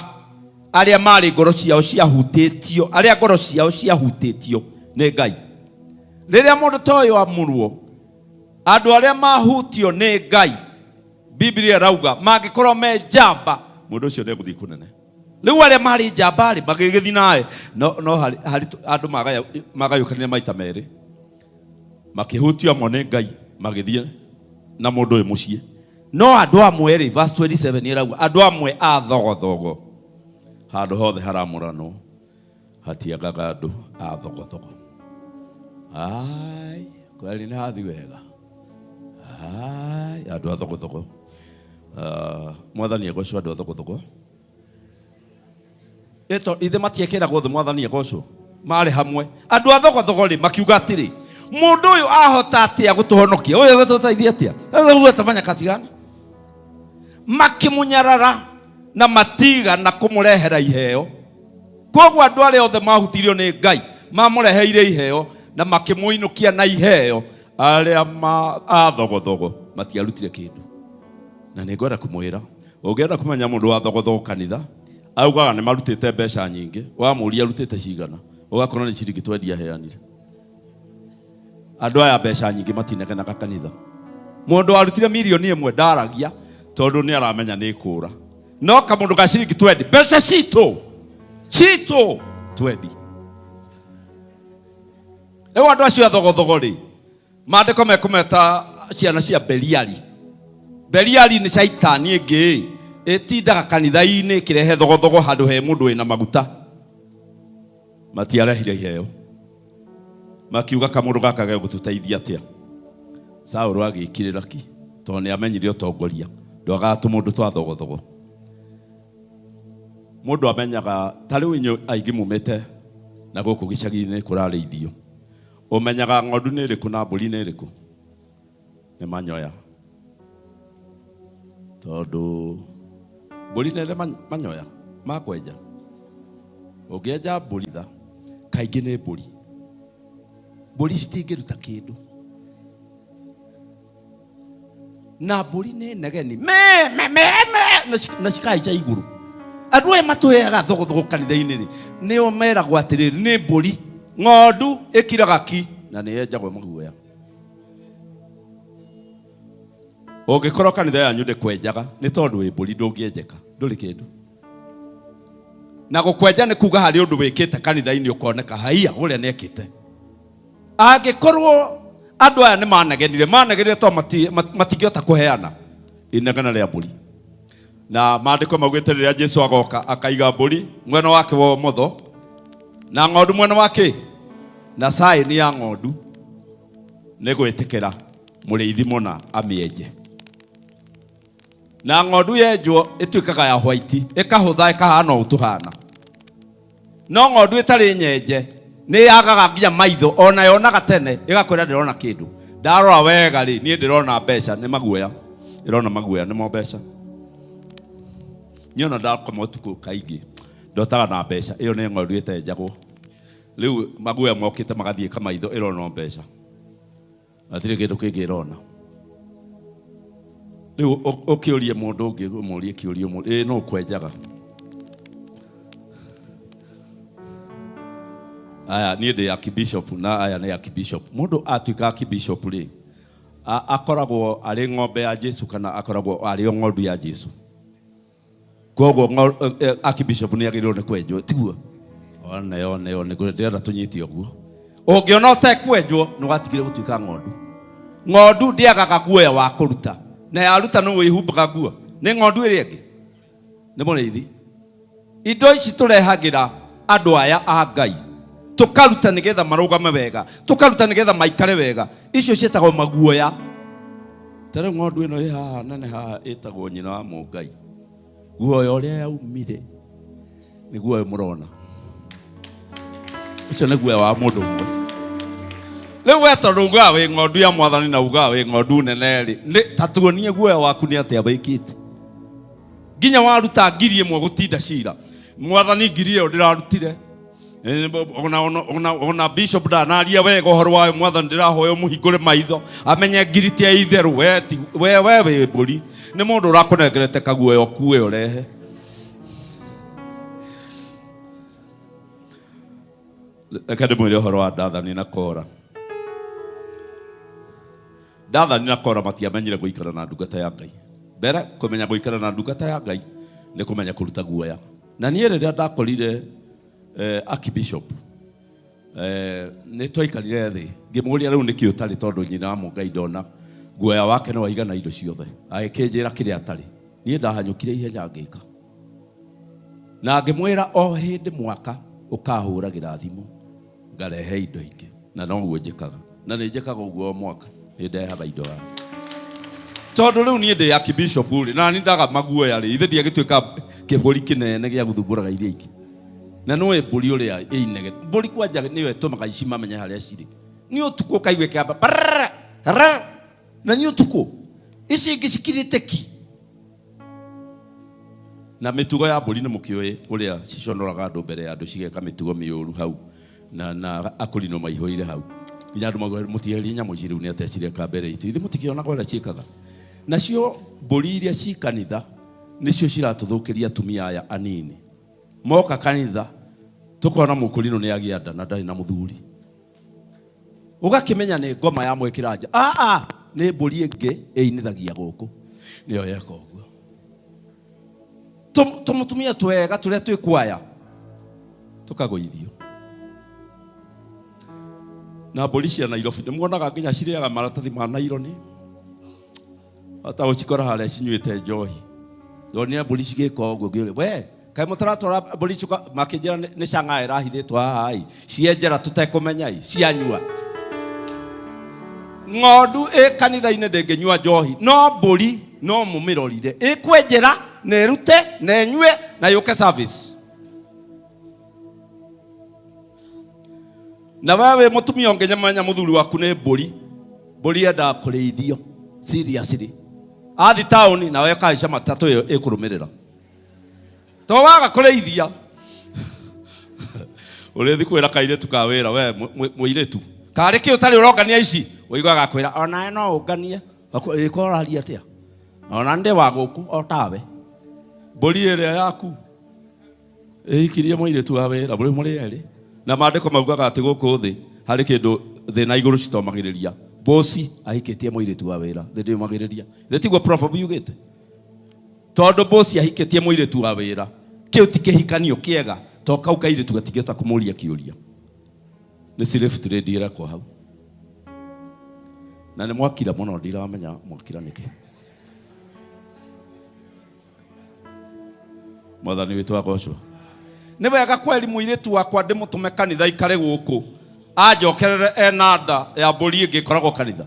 arĩa marĩ ngoro ciao ciahutĩtio, arĩa ngoro ciao ciahutĩtio nĩ Ngai. Rĩrĩa mũndũ ta ũyũ amũrwo, andũ arĩa mahutio nĩ Ngai, Biblia ĩrauga mangĩkorwo me njamba, mũndũ ũcio nĩegũthiĩ kũnene. Rĩu arĩa marĩ njamba rĩ, magĩgĩthiĩ nawe. No, no harĩ andũ magayũkanire maita merĩ, makĩhutio amwe nĩ Ngai, magĩthiĩ na mũndũ ũyũ mũciĩ. No andũ amwe rĩ, verse 27 ĩrauga andũ amwe a thogothogo, handũ hothe haramũranwo hatiagaga andũ a thogothogo. Ai, Kweli nĩ hathi wega. Ai, andũ a thogothogo. Mwathani agocwo andũ a thogothogo. Ĩto ithe matiekĩragwo thĩ mwathani agocwo. Marĩ hamwe. Andũ a thogothogo rĩ makiuga atĩrĩ, mũndũ ũyũ ahota atĩa gũtũhonokia? Ũyũ egũtũteithia atĩa? Sasa huyu atafanya kazi gani? Makĩmũnyarara na matigana kũmũrehera iheo. Koguo andũ arĩa othe mahutirio nĩ Ngai mamũreheire iheo na makĩmũinũkia na iheo, arĩa a thogothogo matiarutire kĩndũ. Na nĩ ngwenda kũmwĩra, ũngĩenda kũmenya mũndũ wa thogothogo kanitha, augaga nĩ marutĩte mbeca nyingĩ, wamũria arutĩte cigana, ũgakora nĩ ciringi twendi aheanire. Andũ aya mbeca nyingĩ matinegenaga kanitha. Mũndũ warutire mirioni ĩmwe ndaragia tondũ nĩ aramenya nĩ kũra. No kamũndũ ga ciringi twendi, mbeca citũ citũ twendi. Rĩu andũ acio a thogothogo rĩ, maandĩko mekũmeta ciana cia Beliali. Beliali nĩ caitani ĩngĩ ĩtindaga kanitha-inĩ ĩkĩrehe thogothogo handũ he mũndũ wĩna maguta. Matiarehire iheo, makiuga kamũndũ gaka gegũtũteithia atĩa. Saũlũ agĩkirĩra ki tondũ nĩ amenyire ũtongoria ndwagaga tũmũndũ twa thogothogo. Mũndũ amenyaga ta rĩu inyuĩ aingĩ mumĩte na gũkũ gĩcagi-inĩ kũrarĩithio, ũmenyaga ng'ondu nĩ ĩrĩkũ na mbũri nĩ ĩrĩkũ? Nĩ manyoya, tondũ mbũri nĩ ĩrĩ manyoya ma kwenja. Ũngĩenja mbũri tha kaingĩ nĩ mbũri, mbũri citingĩruta kĩndũ, na mbũri nĩ negeni me me me me na cikahaica igũrũ. Andũ aya matũheaga thogothogo kanitha-inĩ rĩ, nĩo meragwo atĩrĩrĩ, nĩ mbũri. Ng'ondu ĩkiraga ki na nĩ yenjagwo maguoya. Ũngĩkorwo kanitha yanyu ndĩkwenjaga nĩ tondũ wĩ mbũri, ndũngĩenjeka, ndũrĩ kĩndũ. Na gũkwenja nĩ kuga harĩ ũndũ wĩkĩte kanitha-inĩ ũkoneka haiya ũrĩa nĩekĩte. Angĩkorwo andũ aya nĩ manegenire, manegenire tondũ matingĩhota kũheana inegene rĩa mbũri. Na maandĩko maugĩte rĩrĩa Jesu agoka akaiga mbũri mwena wake wa ũmotho na ng'ondu mwena wa kĩ, na saĩni ya ng'ondu nĩ gwĩtĩkĩra mũrĩithi mũna amĩenje. Na ng'ondu yenjwo ĩtuĩkaga ya white, ĩkahũtha ĩkahana ũũ tũhana. No ng'ondu ĩtarĩ nyenje nĩ yagaga nginya maitho, ona yonaga tene ĩgakwĩra ndĩrona kĩndũ. Ndarora wega rĩ, niĩ ndĩrona mbeca, nĩ maguoya. Ĩrona maguoya, nĩmo mbeca. Niĩ ona ndakoma ũtukũ kaingĩ ndotaga na mbeca, ĩyo nĩ ng'ondu ĩtenjagwo. Rĩu maguoya mokĩte magathiĩ kamaitho, ĩrona mbeca. Hatirĩ kĩndũ kĩngĩ ĩrona. Rĩu ũkĩũrie mũndũ ũngĩ, ũmũrie kĩũria ũmũrie, ĩ nũ ũkwenjaga? Aya, niĩ ndĩ archbishop na aya nĩ archbishop. Mũndũ atuĩka archbishop rĩ, akoragwo arĩ ng'ombe ya Jesu kana akoragwo arĩ o ng'ondu ya Jesu? Koguo archbishop nĩ agĩrĩirwo nĩ kwenjwo, tiguo? One, one, one, ndĩrenda tũnyite ũguo. Ũngĩona ũtekwenjwo nĩ watigire gũtuĩka ng'ondu. Ng'ondu ndĩagaga guoya wa kũruta, na yaruta nĩ wĩhumbaga nguo. Nĩ ng'ondu ĩrĩa ĩngĩ nĩ mũrĩithi. Indo ici tũrehagĩra andũ aya a Ngai, tũkaruta nĩgetha marũgame wega, tũkaruta nĩgetha maikare wega, icio ciĩtagwo maguoya. Ta rĩu ng'ondu ĩno ĩ haha nene haha ĩtagwo nyina wa Mũngai. Guoya ũrĩa yaumire nĩ guoya mũrona. Ũcio nĩ guoya wa mũndũ ũmwe. Rĩu we tondũ ugaga wĩ ng'ondu ya mwathani na ugaga wĩ ng'ondu nene rĩ, nĩ ta tuonie guoya waku nĩ atĩa wĩkĩte. Nginya waruta ngiri ĩmwe gũtinda cira. Mwathani ngiri ĩyo ndĩrarutire. Ona bishop ndanaria wega ũhoro wayo, mwathani ndĩrahoya ũmũhingũre maitho amenye ngiri ti ya itherũ. We ti, we, we wĩ mbũri, nĩ mũndũ ũrakũnengerete kaguoya ũkue ũrehe. Reke ndĩmwĩre ũhoro wa Dathani na Kora. Dathani na Kora matiamenyire gũikara na ndungata ya Ngai. Mbere kũmenya gũikara na ndungata ya Ngai nĩ kũmenya kũruta guoya. Na niĩ rĩrĩa ndakorire archbishop, nĩ twaikarire thĩ ngĩmũria rĩu nĩkĩ ũtarĩ, tondũ nyina wa Mũngai ndona guoya wake nĩ waigana indo ciothe. Agĩkĩnjĩra kĩrĩa atarĩ. Niĩ ndahanyũkire ihenya ngĩka. Na ngĩmwĩra o hĩndĩ mwaka ũkahũragĩra thimũ ngarehe indo ingĩ, na noguo njĩkaga. Na nĩ njĩkaga ũguo o mwaka, nĩ ndehaga indo haha. Tondũ rĩu niĩ ndĩ archbishop rĩ, na nĩ ndaga maguoya rĩ, ithe ndiagĩtuĩka kĩbũri kĩnene gĩa gũthumbũraga iria ingĩ. Na nĩũĩ mbũri ũrĩa ĩinege. Mbũri kwanja nĩyo ĩtũmaga ici mamenye harĩa cirĩ. Nĩ ũtukũ ũkaigua ĩkĩamba brrrr, rrrr, na nĩ ũtukũ. Ici ingĩ cikirĩte ki. Na mĩtugo ya mbũri nĩ mũkĩũĩ ũrĩa ciconoraga andũ mbere ya andũ cigeka mĩtugo mĩũru hau na na akũrinũ maihũire hau nginya andũ mauga mũtieherie nyamũ ici rĩu nĩ atĩa cireka mbere itũ ithuĩ mũtikĩonaga ũrĩa ciĩkaga nacio mbũri iria ci kanitha nĩcio ciratũthũkĩria atumia aya anini moka kanitha tũkona mũkũrinũ nĩ agĩa nda na ndarĩ na mũthuri ũgakĩmenya nĩ ngoma ya mwĩkĩra nja aa nĩ mbũri ĩngĩ ĩinithagia gũkũ nĩyo yeka ũguo. Tũmũtumia twega tũrĩa twĩ kwaya tũkagũithio na mbũri cia Nairobi. Nĩ muonaga nginya cirĩaga maratathi ma naironi ata ũcikora harĩa cinyuĩte njohi. Ndonire mbũri cigĩka ũguo ngĩũria, we kaĩ mũtaratwara mbũri icio makĩnjĩra nĩ cang'aa ĩrahithĩtwo haha ĩ cienjera tũtekũmenya ĩ cianyua. Ng'ondu ĩ kanitha-inĩ ndĩngĩnyua njohi, no mbũri no mũmĩrorire ĩkwenjera na ĩrute na ĩnyue na yũke service. Na we wĩ mũtumia ũngĩnyamenya mũthuri waku nĩ mbũri, mbũri yendaga kũrĩithio seriously. Athi taũni nawe ũkahaica matatũ ĩyo ĩkũrũmĩrĩra. To waga kũrĩithia ũrĩthi kwĩra kairĩtu ka wĩra we mũirĩtu karĩ kĩ ũtarĩ ũrongania ici ũiguaga akwĩra onawe no ũnganie. Ĩko ũraria atĩa ona ndĩ wa gũkũ o tawe. Mbũri ĩrĩa yaku ĩhikirie mũirĩtu wa wĩra mũrĩ mũrĩ erĩ, na maandĩko maugaga atĩ gũkũ thĩ harĩ kĩndũ thĩ na igũrũ citomagĩrĩria. Bosi ahikĩtie mũirĩtu wa wĩra, thĩ ndĩũmagĩrĩria. Thĩ tiguo proverb yugĩte? Tondũ bosi ahikĩtie mũirĩtu wa wĩra, kĩu ti kĩhikanio kĩega, to kau kairĩtu gatingĩhota kũmũria kĩũria. Nĩ slave trade ĩrekwo hau. Na nĩ mwakira mũno, ndiramenya mwakira nĩkĩ. Mwathani witũ agocwo. Nĩ wega kweri mũirĩtu wakwa ndĩmũtũme kanitha ikare gũkũ anjokerere ena nda ya mbũri ĩngĩ ĩkoragwo kanitha.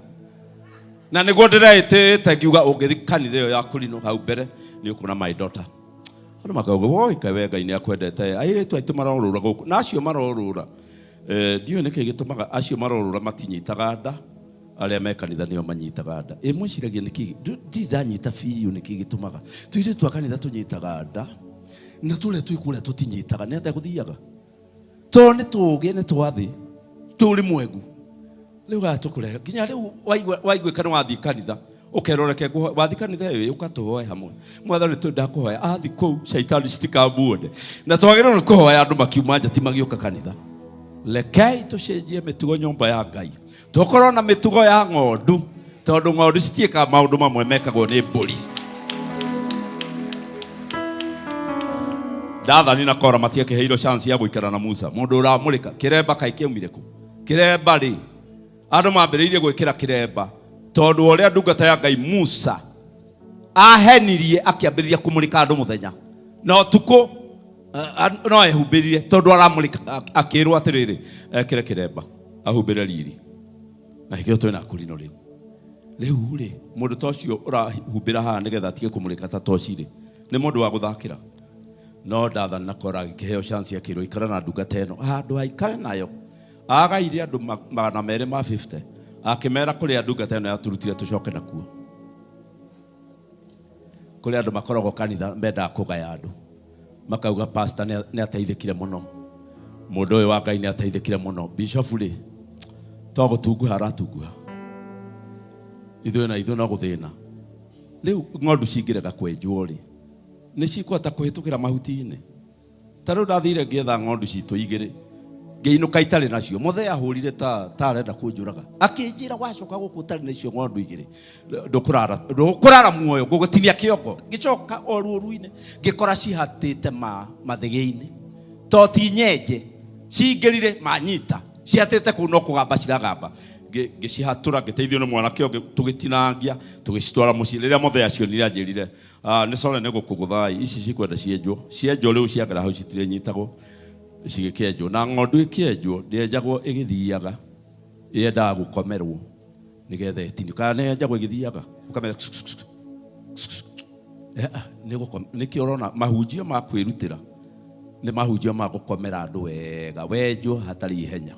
Na nĩguo ndĩreĩtĩte ngiuga ũngĩthi kanitha ĩyo ya kũrinũ hau mbere nĩ ũkuona my daughter. Andũ makauga woi kaĩ we Ngai nĩ akwendete, airĩtu aitũ marorũra gũkũ na acio marorũra ndiũĩ nĩkĩ gĩtũmaga acio marorũra matinyitaga nda, arĩa me kanitha nĩo manyitaga nda. Ĩ mwĩciragia nĩkĩ? Ndirĩ ndanyita biũ nĩkĩ gĩtũmaga tũirĩtu twa kanitha tũnyitaga nda na tũrĩa twĩ kũrĩa tũtinyitaga. Nĩ atĩa gũthiaga? Tondũ nĩ tũũgĩ nĩ twa thĩ tũrĩ mwengu rĩu gatũkũrehe nginya rĩu waiguĩka nĩ wathiĩ kanitha ũkerwo reke ngũhoe. Wathiĩ kanitha ĩyo ũka tũhoe hamwe, Mwathani twenda kũhoya athi kũu caitani citikamuone, na twagĩrĩirwo nĩ kũhoya andũ makiuma nja ti magĩũka kanitha. Rekei tũcenjie mĩtugo nyũmba ya Ngai, tũkorwo na mĩtugo ya ng'ondu, tondũ ng'ondu citiĩkaga maũndũ mamwe mekagwo nĩ mbũri. Dathani na Kora matiakĩheirwo chance ya gũikara na Musa. Mũndũ ũramũrĩka kĩremba kaĩ kĩaumire kũ? Kĩremba rĩ, andũ mambĩrĩirie gwĩkĩra kĩremba tondũ wa ũrĩa ndungata ya Ngai Musa ahenirie akĩambĩrĩria kũmũrĩka andũ mũthenya na ũtukũ, no ehumbĩrire tondũ aramũrĩka, akĩrwo atĩrĩrĩ ekĩre kĩremba ahumbĩre riri. Na hĩndĩ ĩyo twĩna kũrinũ rĩu. Rĩu rĩ, mũndũ ta ũcio ũrahumbĩra haha nĩgetha atige kũmũrĩka ta toci rĩ, nĩ mũndũ wa gũthakĩra. No Dathani na Kora agĩkĩheo chance akĩrwo ikara na ndungata ĩno handũ aikare nayo. Agaire andũ 250 akĩmera kũrĩa ndungata ĩno yaturutire tũcoke nakuo. Kũrĩ andũ makoragwo kanitha mendaga kũgaya andũ, makauga pastor nĩ ateithĩkire mũno, mũndũ ũyũ wa Ngai nĩ ateithĩkire mũno, bishop rĩ to gũtunguha aratunguha, ithuĩ na ithuĩ no gũthĩna. Rĩu ng'ondu cingĩrega kwenjwo rĩ, nĩ cikũhota kũhĩtũkĩra mahuti-inĩ? Ta rĩu ndathire ngĩetha ng'ondu citũ igĩrĩ, ngĩinũka itarĩ nacio. Mũthee ahũrire ta arenda kũnjũraga, akĩnjĩra wacoka gũkũ ũtarĩ na icio ng'ondu igĩrĩ ndũkũrara muoyo, ngũgũtinia kĩongo. Ngĩcoka o rũru-inĩ ngĩkora cihatĩte mathĩgĩ-inĩ, to ti nyenje, cingĩrire manyita, cihatĩte kũu no kũgamba ciragamba. Ngĩcihatũra ngĩteithio nĩ mwanake ũngĩ, tũgĩtinangia tũgĩcitwara mũciĩ. Rĩrĩa mũthee acionire anjĩrire, nĩ sorry nĩ gũkũgũtha, ici cikwenda cienjwo. Cienjwo rĩu ciagera hau citirĩnyitagwo, cigĩkĩenjwo. Na ng'ondu ĩkĩenjwo ndĩenjagwo ĩgĩthiaga, Yendaga gũkomerwo nĩgetha ĩtinio. Kana nĩ yenjagwo ĩgĩthiaga ũkamera nĩkĩo ũrona mahunjio ma kwĩrutĩra nĩ mahunjio ma gũkomera andũ wega, wenjwo hatarĩ ihenya.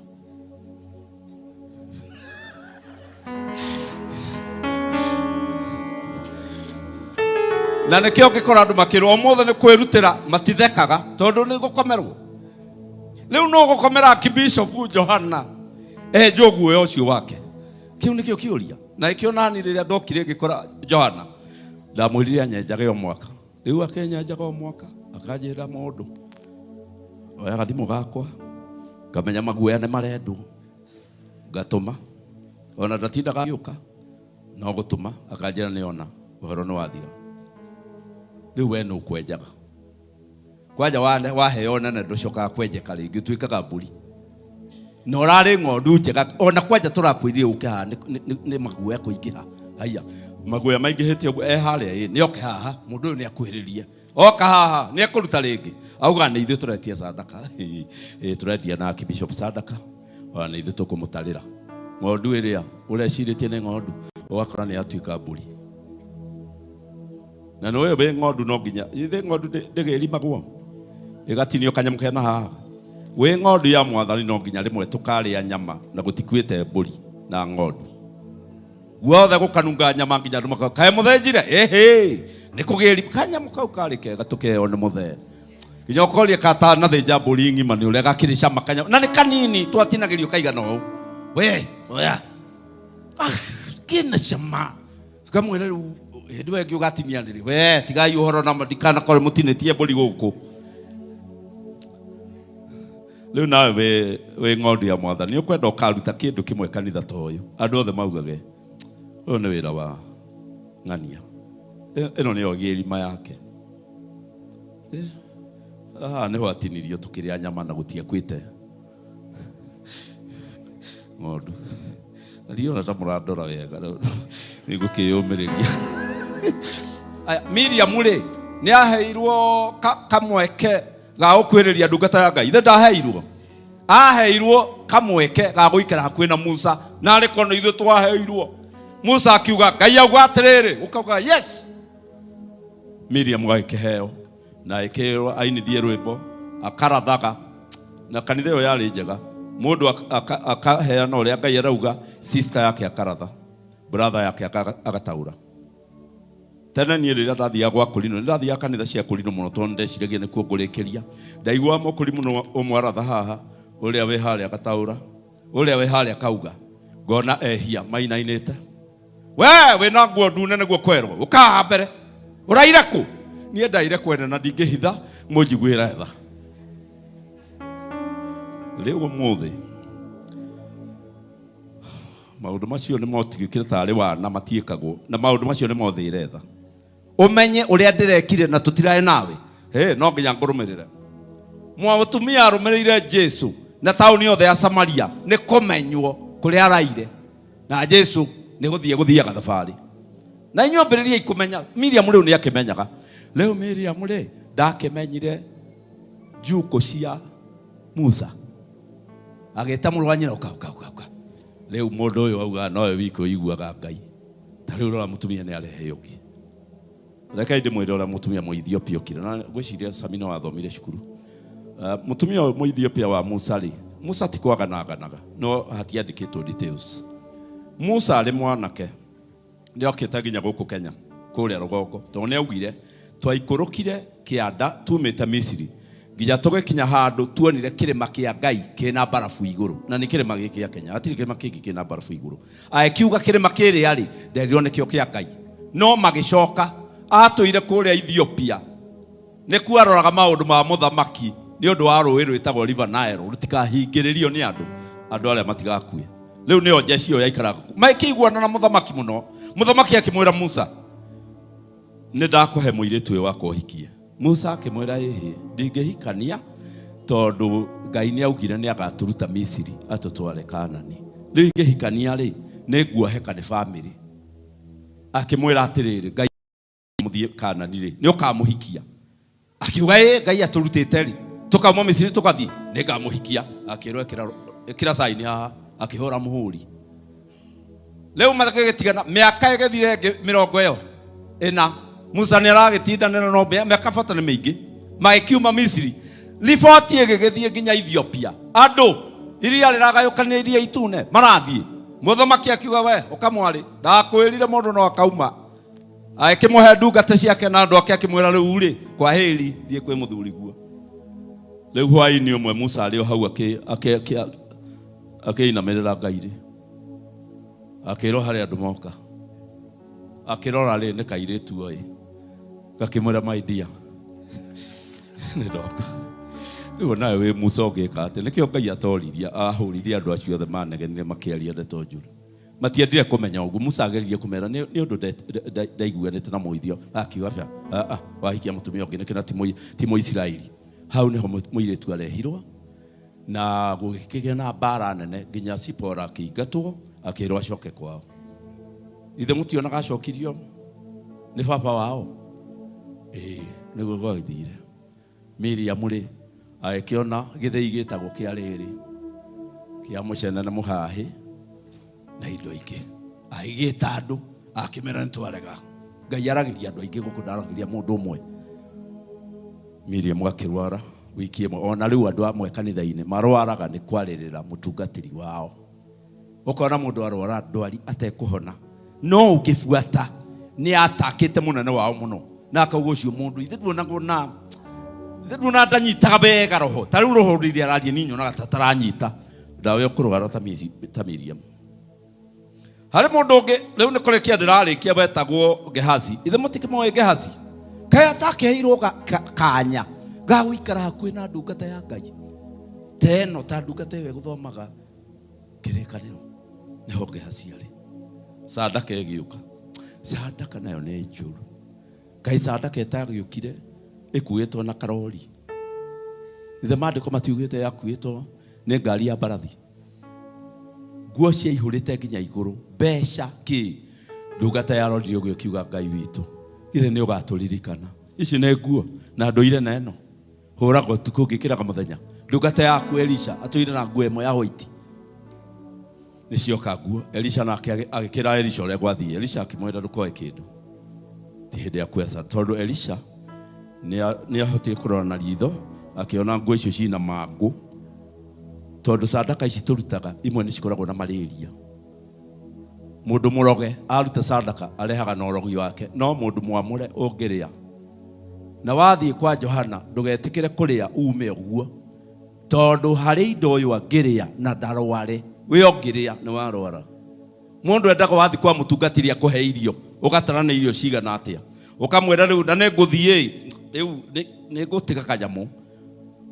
Na nĩkĩo ũngĩkora andũ makĩrwo ũmũthĩ nĩ kwĩrutĩra matithekaga tondũ nĩ gũkomerwo. Rĩu no gũkomera Archbishop Johana enjwo guoya ũcio wake. Kĩu nĩkĩo kĩũria. Na ĩkĩo nani rĩrĩa ndokire ngĩkora Johana ndamwĩrire anyenjage o mwaka. Rĩu akenyenjaga o mwaka akanjĩra mũndũ oya gathimũ gakwa ngamenya maguoya nĩ marendwo ngatũma ona ndatindaga agĩũka no gũtũma akanjĩra nĩ ona ũhoro nĩ wathira. Rĩu we nũ ũkwenjaga? Kwanja waheo nene ndũcokaga kwenjeka rĩngĩ, ũtuĩkaga mbũri. Na ũrarĩ ng'ondu njega, ona kwanja tũrakwĩrire ũke haha nĩ maguoya kũingĩha. Haiya, maguoya maingĩhĩte ũguo, e harĩa ĩ, nĩ oke haha, mũndũ ũyũ nĩ akuhĩrĩrie. Oka haha, nĩ ekũruta rĩngĩ. Auga nĩ ithuĩ tũretia sadaka. Ĩ, tũrendia na Archbishop sadaka, ona nĩ ithuĩ tũkũmũtarĩra. Ng'ondu ĩrĩa ũrecirĩtie nĩ ng'ondu, ũgakora nĩ yatuĩka mbũri. Na nĩ wĩ ng'ondu no nginya, ithe ng'ondu ndĩgĩrimagwo ĩgatinio kanyamũ kena haha. Wĩ ng'ondu ya mwathani no nginya rĩmwe tũkarĩa nyama na gũtikuĩte mbũri na ng'ondu. Guothe gũkanunga nyama nginya andũ makauga, kaĩ mũthĩnjire? Ĩhĩ, nĩ kũgĩri kanyamũ kau karĩ kega tũkeo nĩ mũthee. Nginya ũkoria katanathĩnja mbũri ng'ima nĩ ũrĩa gakĩrĩ cama kanyamũ. Na nĩ kanini twatinagĩrio kaigana ũũ. We, oya. Ah, kĩna cama. Tukamwĩra rĩu hĩndĩ ĩyo ĩngĩ ũgatinia rĩrĩ we tigai ũhoro na ndikanakorwo mũtinĩtie mbũri gũkũ. Rĩu nawe wĩ ng'ondu ya mwathani ũkwenda ũkaruta kĩndũ kĩmwe kanitha ta ũyũ andũ othe maugage ũyũ nĩ wĩra wa ng'ania, ĩno nĩyo gĩrima yake. Haha nĩho atinirio tũkĩrĩa nyama na gũtiakuĩte ng'ondu. Na ndiona ta mũrandora wega rĩu nĩngũkĩyũmĩrĩria. Aya, Miriam rĩ nĩ aheirwo kamweke ga gũkuhĩrĩria ndungata ya Ngai. Ithe ndaheirwo, aheirwo kamweke ga gũikara hakuhĩ na Musa, na arĩ korwo nĩ ithuĩ twaheirwo. Musa akiuga Ngai auga atĩrĩrĩ, ũkauga yes. Miriam agĩkĩheo na ĩkĩrwo ainithie rwĩmbo akarathaga, na kanitha ĩyo yarĩ njega. Mũndũ akaheana ũrĩa Ngai arauga, sister yake akaratha, brother yake agataũra. Tene niĩ rĩrĩa ndathiaga gwa Kũrinũ, nĩ ndathiaga kanitha cia Kũrinũ mũno tondũ ndeciragia nĩkuo ngũrĩkĩria. Ndaiguaga mũkũrinũ ũmwe aratha haha, ũrĩa wĩ harĩa agataũra, ũrĩa wĩ harĩa akauga, ngona ehia mainainĩte. We wĩna nguo ndune nĩguo kwerwo, ũka haha mbere, ũraire kũ? Niĩ ndaire kwene na ndingĩhitha, mũnjiguĩre tha. Rĩu ũmũthĩ maũndũ macio nĩ motigĩkire tarĩ wana matiĩkagwo, na maũndũ macio nĩ mothĩire tha. Ũmenye ũrĩa ndĩrekire na tũtiraĩ nawe, he no nginya ngũrũmĩrĩre. Mũtumia arũmĩrĩire Jesu na taũni yothe ya Samaria nĩ kũmenywo kũrĩa araire, na Jesu nĩ gũthiĩ gũthiaga thabarĩ. Na inyuĩ ambĩrĩriai kũmenya Miriam rĩu nĩ akĩmenyaga. Rĩu Miriam rĩ ndakĩmenyire njukũ cia Musa, agĩta mũrũ wa nyina, ũka ũka ũka ũka. Rĩu mũndũ ũyũ augaga nowe wiki ũiguaga Ngai. Ta rĩu rora mũtumia nĩ arehe ũngĩ. Rekei ndĩmwĩre ũrĩa mũtumia Mũethiopia okire. Na ngwĩciria Sami no athomire cukuru. Mũtumia ũyũ Mũethiopia wa Musa rĩ, Musa ti kwagana aganaga, no hatiandĩkĩtwo details. Musa arĩ mwanake nĩ okĩte nginya gũkũ Kenya kũrĩa rũgongo, tondũ nĩ augire twaikũrũkire kĩanda tumĩte Misiri nginya tũgĩkinya handũ tuonire kĩrĩma kĩa Ngai kĩna mbarabu igũrũ. Na nĩ kĩrĩma gĩkĩ gĩa Kenya, hatirĩ kĩrĩma kĩngĩ kĩna mbarabu igũrũ. Agĩkiuga kĩrĩma kĩrĩa rĩ, nderirwo nĩkĩo kĩa Ngai. No magĩcoka, atũire kũrĩa Ethiopia, nĩkuo aroraga maũndũ ma mũthamaki nĩ ũndũ wa rũĩ rwĩtagwo River Nile, rũtikahingĩrĩrio nĩ andũ, andũ arĩa matigakue. Rĩu nĩyo jeshi ĩyo yaikaraga kuo. Makĩiguana na mũthamaki mũno. Mũthamaki akĩmwĩra Musa, nĩ ndakũhe mũirĩtu ũyũ wakwa ũhikie. Musa akĩmwĩra, ĩhĩ, ndingĩhikania tondũ Ngai nĩ augire nĩ agatũruta Misiri atũtware Kanani. Rĩu ingĩhikania rĩ, nĩ nguoheka nĩ famĩlĩ. Akĩmwĩra atĩrĩrĩ, Ngai mũthiĩ Kanani rĩ, nĩ ũkamũhikia. Akiuga, ĩ, Ngai atũrutĩte rĩ, tũkauma Misiri tũgathiĩ, nĩ ngamũhikia. Akĩrwo, ĩkĩra saini haha. Akĩhũra mũhũri. Rĩu magĩgĩtigana mĩaka ĩgĩthire ĩngĩ 40. Musa nĩ aragĩtindanĩra no mĩaka bata nĩ mĩingĩ. Magĩkiuma Misiri. Riboti ĩgĩgĩthiĩ nginya Ethiopia. Andũ iria rĩragayũkanire iria itune marathiĩ. Mũthamaki akiuga we ũkamwarĩ ndakwĩrire mũndũ no akauma. Agĩkĩmũhe ndungata ciake na andũ ake akĩmwĩra rĩu rĩ kwa heri thiĩ kwĩ mũthuriguo. Rĩu hwaĩ-inĩ ũmwe Musa arĩ o hau akĩinamĩrĩra Ngai rĩ. Akĩrwo harĩ andũ moka. Akĩrora rĩ nĩ kairĩtu oĩ. Gakĩmwĩra my dear. Nĩ ndoka. Rĩu nawe wĩ Musa ũngĩka atĩa? Nĩkĩo Ngai atoririe ahũririe andũ acio othe manegenire makĩaria ndeto njũru. Matiendire kũmenya ũguo. Musa ageririe kũmera nĩ ũndũ ndaiguanĩte na mũithio. Akiuga aca, wahikia mũtumia ũngĩ nĩkĩ na ti Mũisiraeli. Hau nĩho mũirĩtu arehirwo na gũgĩkĩgĩa na mbara nene nginya Sipora akĩingatwo akĩrwo acoke kwao. Ithe mũtionaga acokirio nĩ baba wao? Ĩĩ, nĩguo gwagĩthire. Miriam rĩ, agĩkĩona gĩthĩi gĩtagwo kĩa rĩrĩ, kĩa mũcene na mũhahĩ na indo ingĩ. Agĩgĩta andũ, akĩmera nĩ twarega. Ngai aragĩria andũ aingĩ gũkũ, ndaragĩria mũndũ ũmwe. Miriam akĩrwara wiki ĩmwe. Ona rĩu andũ amwe kanitha-inĩ marwaraga nĩ kwarĩrĩra mũtungatĩri wao. Ũkona mũndũ arwara ndwari atekũhona, no ũngĩbuata nĩ atakĩte mũnene wao mũno na akauga ũcio mũndũ ithe nduonagwo na ithe nduona ndanyitaga wega roho. Ta rĩu roho rĩrĩa araria niĩ nyonaga ta taranyita. Ndawe ũkũrwara ta Miriam. Harĩ mũndũ ũngĩ rĩu nĩ kũrĩkia ndĩrarĩkia wetagwo Gehazi. Ithe mũtikĩmoĩ Gehazi? Kaĩ atakĩheirwo kanya ga gũikara hakuhĩ na ndungata ya Ngai ta ĩno, ta ndungata ĩyo ĩgũthomaga kĩrĩkanĩro. Nĩho Gehazi arĩ. Sadaka ĩgĩũka. Sadaka nayo nĩ njũru. Kaĩ sadaka ĩtagĩũkire ĩkuĩtwo na karori. Ithe maandĩko matiugĩte yakuĩtwo nĩ ngari ya mbarathi. Nguo ciaihũrĩte nginya igũrũ, mbeca kĩ. Ndungata yarorire ũguo ĩkiuga Ngai witũ, githĩ nĩ ũgatũririkana. Ici nĩ nguo na ndũire na ĩno. Hũraga ũtukũ ngĩkĩraga mũthenya. Ndungata yaku Elisha atũire na nguo ĩmwe ya white. Nĩ cioka nguo. Elisha nake agĩkĩra Elisha ũrĩa gwathiĩ. Elisha akĩmwĩra ndũkoe kĩndũ. Ti hĩndĩ ya kuoya sadaka. Tondũ Elisha nĩ ahotire kũrora na ritho akĩona nguo icio cina mangũ. Tondũ sadaka ici tũrutaga imwe nĩ cikoragwo na malaria. Mũndũ mũroge aruta sadaka arehaga na ũrogi wake, no mũndũ mwamũre ũngĩrĩa. Na wathiĩ kwa Johana ndũgetĩkĩre kũrĩa ume ũguo, tondũ harĩ indo ũyũ angĩrĩa na ndarware. We ũngĩrĩa nĩ warwara. Mũndũ endaga wathiĩ kwa mũtungatĩri akũhe irio, ũgatara nĩ irio cigana atĩa, ũkamwĩra rĩu na nĩngũthiĩ rĩu nĩngũtiga kanyamũ,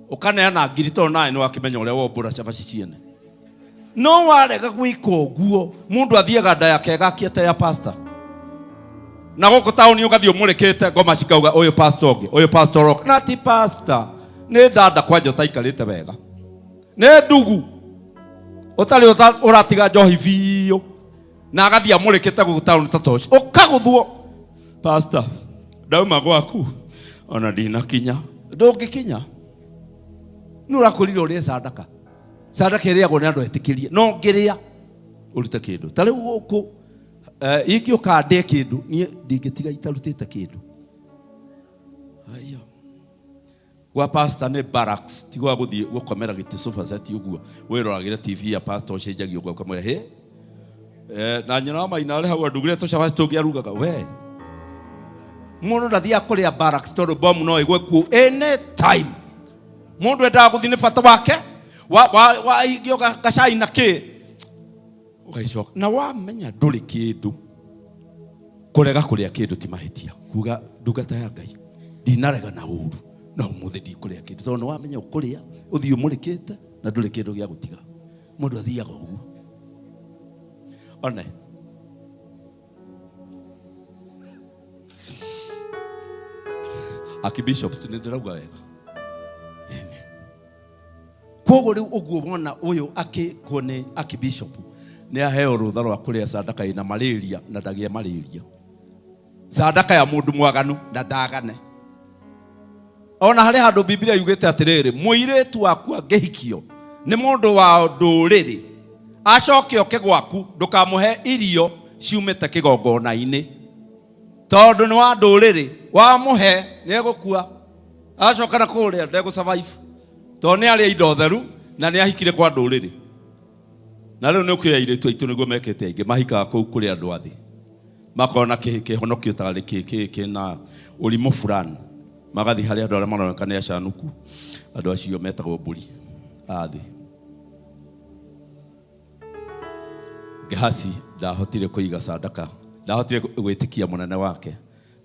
ũkaneana ngiri tondũ nawe nĩwakĩmenya ũrĩa wombũra cabaci ciene. No warega gwĩka ũguo, mũndũ athiaga nda yake ĩgakia ta ya pastor. Na gũkũ taũni ũgathiĩ ũmũrĩkĩte ngoma cikauga ũyũ pastor ũngĩ, ũyũ pastor ũngĩ. Na ti pastor, nĩ ndanda kwanja ũtaikarĩte wega. Nĩ ndugu ũtarĩ ũratiga njohi biũ na agathiĩ amũrĩkĩte gũkũ taũni ta toci. Ũkagũthwo, pastor, ndauma gwaku ona ndinakinya. Ndũngĩkinya. Nĩ ũrakwĩrire ũrĩe sadaka. Sadaka ĩrĩagwo nĩ andũ etĩkĩrie, no ngĩrĩa ũrute kĩndũ. Ta rĩu gũkũ ingĩũka ndĩe kĩndũ, niĩ ndingĩtiga itarutĩte kĩndũ. Aya. Gwa pastor nĩ barracks, ti gwa gũthiĩ gũkomera gĩtĩ sofa set ũguo, wĩroragĩre TV ya pastor ũcenjagia ũguo ũkamwĩra hĩ. Na nyina wa maina arĩ hau andugire tũcabaci tũngĩ arugaga we. Mũndũ ndathiaga kũrĩa barracks tondũ bomu no ĩgwe kuo any time. Mũndũ endaga gũthiĩ nĩ bata wake, waigio gacai na kĩ, ũgagĩcoka. Na wamenya ndũrĩ kĩndũ, kũrega kũrĩa kĩndũ ti mahĩtia. Kuga ndungata ya Ngai, ndinarega na ũru, no ũmũthĩ ndikũrĩa kĩndũ. Tondũ nĩ wamenya ũkũrĩa, ũthiĩ ũmũrĩkĩte na ndũrĩ kĩndũ gĩa gũtiga. Mũndũ athiaga ũguo. One. Archbishops nĩ ndĩrauga wega. Koguo rĩu ũguo wona ũyũ akĩkwo nĩ archbishop nĩ aheo rũtha rwa kũrĩa sadaka ĩna malaria na ndagĩe malaria. Sadaka ya mũndũ mwaganu na ndagane. Ona harĩ handũ Biblia yugĩte atĩrĩrĩ, mũirĩtu waku angĩhikio nĩ mũndũ wa ndũrĩrĩ Acoke oke gwaku, ndũkamũhe irio ciumĩte kĩgongona-inĩ, tondũ nĩ wa ndũrĩrĩ. Wamũhe nĩ egũkua, acoka na kũrĩa ndegũ survive, tondũ nĩ arĩa indo theru na nĩ ahikire kwa ndũrĩrĩ. Na rĩu nĩ ũkĩoya airĩtu aitũ nĩguo mekĩte, aingĩ mahikaga kũu kũrĩ andũ athĩ, makona kĩhonokio tarĩ kĩna ũrimũ fulani, magathiĩ harĩ andũ arĩa maroneka nĩ acanuku, andũ acio metagwo mbũri athĩ. Gehasi ndahotire kũiga sadaka, ndahotire gwĩtĩkia mũnene wake.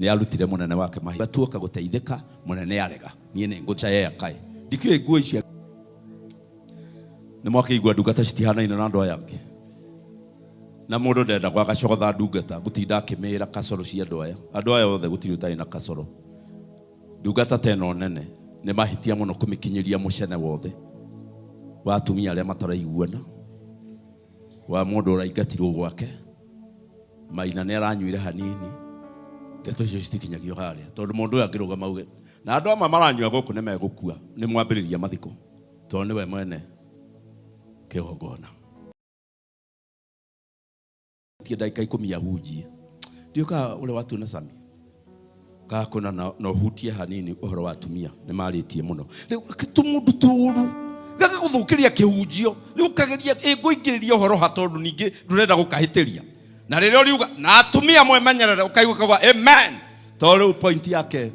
Nĩ arutire mũnene wake mahiga tuoka gũteithĩka, mũnene arega. Niĩ nĩ ngũcaya kaĩ ndikĩũĩ nguo icio nĩ mwakĩigua ndungata citihanaine na andũ aya angĩ, na mũndũ ndendagwo agacogotha ndungata gũtinda akĩmĩra kasoro cia andũ aya. Andũ aya othe gũtirĩ ũtarĩ na kasoro. Ndungata ta ĩno nene nĩ mahĩtia mũno kũmĩkinyĩria mũcene wothe wa atumia arĩa mataraiguana, wa mũndũ ũraingatirwo gwake, maina nĩ aranyuire hanini. Ndeto icio citikinyagio harĩa, tondũ mũndũ ũyũ angĩrũgama auge na andũ amwe maranyua gũkũ nĩ megũkua, nĩ mwambĩrĩria mathiko, tondũ nĩwe mwene kĩgongona. Tie ndagĩka 10 ahunjie, ndiũkaga ũrĩa watuona Sami kakona na ũhutie hanini ũhoro wa atumia nĩ marĩtie mũno. Rĩu tũmũndũ tũru gagagũthũkĩria kĩhunjio, rĩu ũkageria ĩngũingĩrĩria ũhoro ha, tondũ ningĩ ndũrenda gũkahĩtĩria, na rĩrĩa ũriuga na atumia mwemenyerere, ũkaigua kauga amen, tondũ rĩu point yake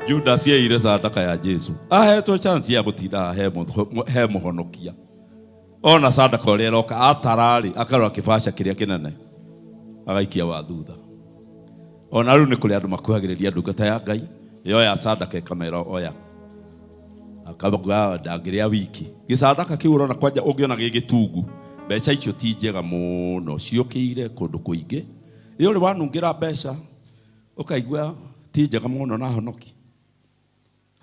Judas yeire sadaka ya Jesu, ahetwo chance ya gũtinda he mũhonokia, ona sadaka ũrĩa ĩroka atararĩ, akarora kĩbaca kĩrĩa kĩnene agaikia wa thutha. Ona rĩu nĩ kũrĩ andũ makuhagĩrĩria ndungata ya Ngai yoya sadaka ĩkamera oya, akauga ndangĩrĩa wiki. Gĩcadaka kĩu ũrona kwanja ũngĩona gĩ gĩtungu, mbeca icio ti njega mũno, ciũkĩire kũndũ kũingĩ. Ĩ ũrĩ wanungĩra mbeca ũkaigua ti njega mũno na honoki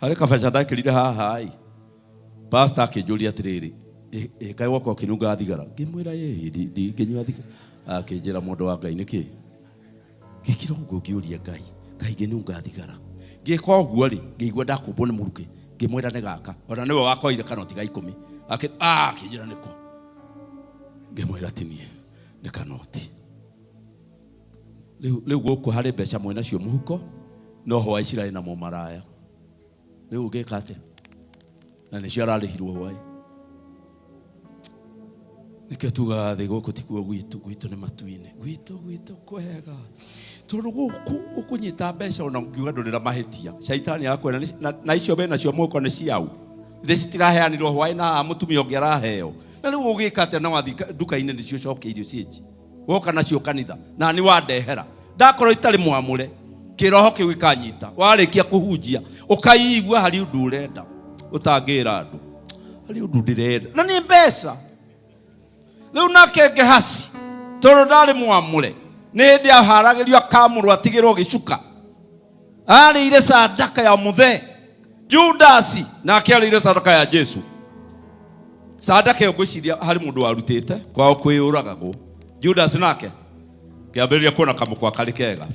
harĩ kabeca ndekĩrire haha ĩ, pastor akĩnjũria atĩrĩrĩ, "Ĩ, kaĩ woka ũkĩnungaga thigara?" Ngĩmwĩra, "Ĩ, ndingĩnyua thigara." Akĩnjĩra, "Mũndũ wa Ngai, nĩkĩ ngĩkira ũguo?" Ngĩũria Ngai, kaĩ ngĩnunga thigara? Ngĩka ũguo rĩ, ngĩigua ndakũmbwo nĩ mũrukĩ. Ngĩmwĩra nĩ gaka, ona nĩwe wakoire kanoti ga 10. Akĩnjĩra nĩko. Ngĩmwĩra ti niĩ, nĩ kanoti. Rĩu gũkũ harĩ mbeca mwĩnacio mũhuko, no hwaĩ cirarĩ na mũmaraya. Rĩu ũngĩka atĩa na nĩcio ararĩhirwo hwaĩ? Nĩkĩo tugaga thĩ gũkũ tikuo gwitũ, gwitũ nĩ matu-inĩ, gwitũ kwega, tondũ gũkũ ũkũnyita mbeca ona ũngiuga ndũrĩ na mahĩtia, caitani agakwĩra na icio wĩnacio mũhuko nĩ ciau, thĩ citiraheanirwo hwaĩ na mũtumia ũngĩ araheo. Na rĩu ũgĩka atĩa na wathiĩ nduka-inĩ nĩcio ũcokeirio ciĩnji, woka nacio kanitha na nĩ wandehera, ndakorwo itarĩ mwamũre, kĩroho kĩu gĩkanyita. Warĩkia kũhunjia ũkaigua harĩ ũndũ ũrenda ũtangĩra andũ, harĩ ũndũ ndĩrenda na nĩ mbeca. Rĩu nake Gehasi, tondũ ndarĩ mwamũre, nĩ hĩndĩ aharagĩrio akamũrwo atigĩrwo gĩcuka, arĩire sadaka ya mũthee. Judasi nake arĩire sadaka ya Jesu. Sadaka ĩyo ngwĩciria harĩ mũndũ warutĩte kwao kwĩyũragagwo. Judas nake kĩambĩrĩria kuona kamũkwa karĩ kega.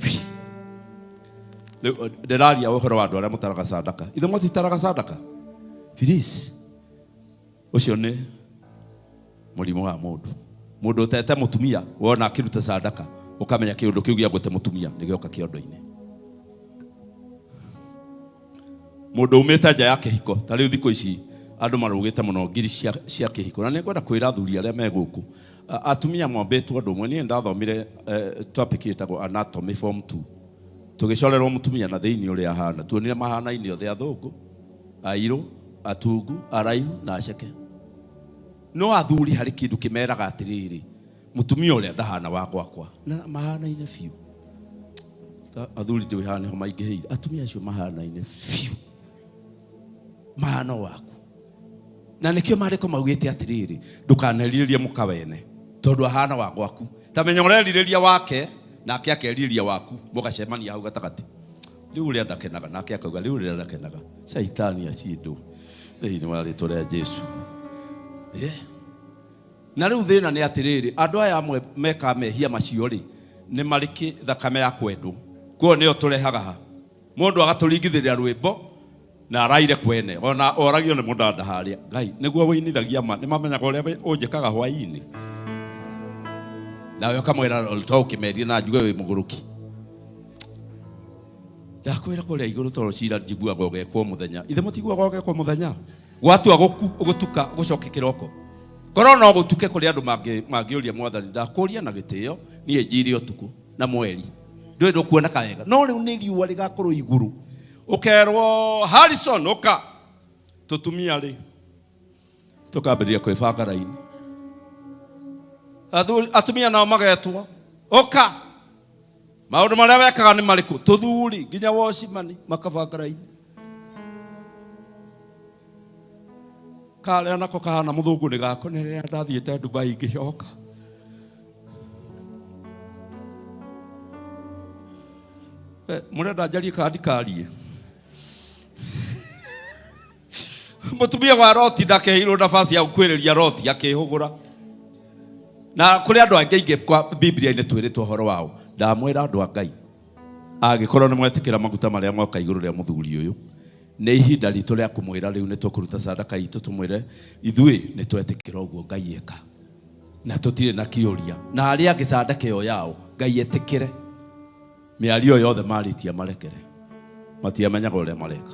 Rĩu ndĩraria ũhoro wa andũ arĩa mũtaraga sadaka. Ithe mũtitaraga sadaka, please. Ũcio nĩ mũrimũ wa mũndũ. Mũndũ ũtete mũtumia, wona akĩruta sadaka ũkamenya kĩũndũ kĩu gĩa gũte mũtumia nĩ gĩoka kĩondo-inĩ. Mũndũ umĩte nja ya kĩhiko, ta rĩu thikũ ici andũ marũgĩte mũno ngiri cia kĩhiko, na nĩ ngwenda kwĩra athuri arĩa me gũkũ, atumia mombĩtwo ũndũ ũmwe. Niĩ ndathomire topic ĩtagwo anatomy form 2, tũgĩcorerwo mũtumia na thĩinĩ ũrĩa ahana, tuonire mahanaine othe, athũngũ, airũ, atungu, araihu na aceke. No athuri harĩ kĩndũ kĩmeraga atĩrĩrĩ, mũtumia ũrĩa ndahana wa gwakwa, na mahanaine biũ. Athuri ndĩũĩ haha nĩho maingĩhĩire. Atumia acio mahanaine biũ, mahana waku, na nĩkĩo maandĩko maugĩte atĩrĩrĩ, ndũkanerirĩrie mũka wene, tondũ ahana wa gwaku. Ta menya ũrerirĩria wake nake akerirĩria waku, mũgacemania hau gatagatĩ. Rĩu ũrĩa ndakenaga, nake akauga rĩu ũrĩa ndakenaga, caitani acindwo thĩinĩ wa rĩtwa rĩa Jesu. Yeah. Na rĩu thĩna nĩ atĩrĩrĩ, andũ aya amwe mekaga mehia macio rĩ, nĩ marĩ thakame ya kwendwo, kuo nĩyo tũrehaga ha mũndũ agatũringithĩria rwĩmbo. Na araire kwene ona oragio nĩ mũndanda harĩa. Ngai nĩguo wĩinithagia ma nĩ mamenyaga ũrĩa ũnjĩkaga hwaĩ-inĩ. Nawe ũkamwĩra to ũkĩmerie na njuge wĩ mũgũrũki. Ndakwĩra kũrĩa igũrũ tondũ cira njiguaga ũgekwo mũthenya. Ithe mũtiguaga ũgekwo mũthenya? Gwatua gũtuka gũcoke kĩroko. Korwo no gũtuke kũrĩ andũ mangĩũria mwathani ndakũria na gĩtĩo niĩ njire ũtukũ na mweri. Ndũĩ ndũkuoneka wega. No rĩu nĩ riũa rĩgakorwo igũrũ. Ũkerwo Harrison ũka. Tũtumia rĩ tũkambĩrĩria kwĩbanga raini. Atumia nao magetwo ũka. Maũndũ marĩa wekaga nĩ marĩkũ? Tũthuri nginya wocimani makabanga raini. Karĩa nako kahana mũthũngũ nĩ gako nĩ rĩrĩa ndathiĩte Dubai ngĩcoka. Mũrenda njarie kana ndikarie? Mũtumia wa Loti ndakeheirwo nafasi ya gũkuĩrĩria Loti akĩhũgũra. Na kũrĩ andũ angĩ aingĩ kwa Biblia-inĩ twĩrĩtwo ũhoro wao. Ndamwĩra andũ a Ngai, angĩkorwo nĩ mwetĩkĩra maguta marĩa moka igũrũ rĩa mũthuri ũyũ, nĩ ihinda ritũ rĩa kũmwĩra rĩu nĩ tũkũruta sadaka itũ tũmwĩre ithuĩ nĩ twetĩkĩra ũguo Ngai eka. Na tũtirĩ na kĩũria. Na arĩa angĩ sadaka ĩyo yao Ngai etĩkĩre. Mĩario yothe marĩtie marekere. Matiamenyaga ũrĩa mareka.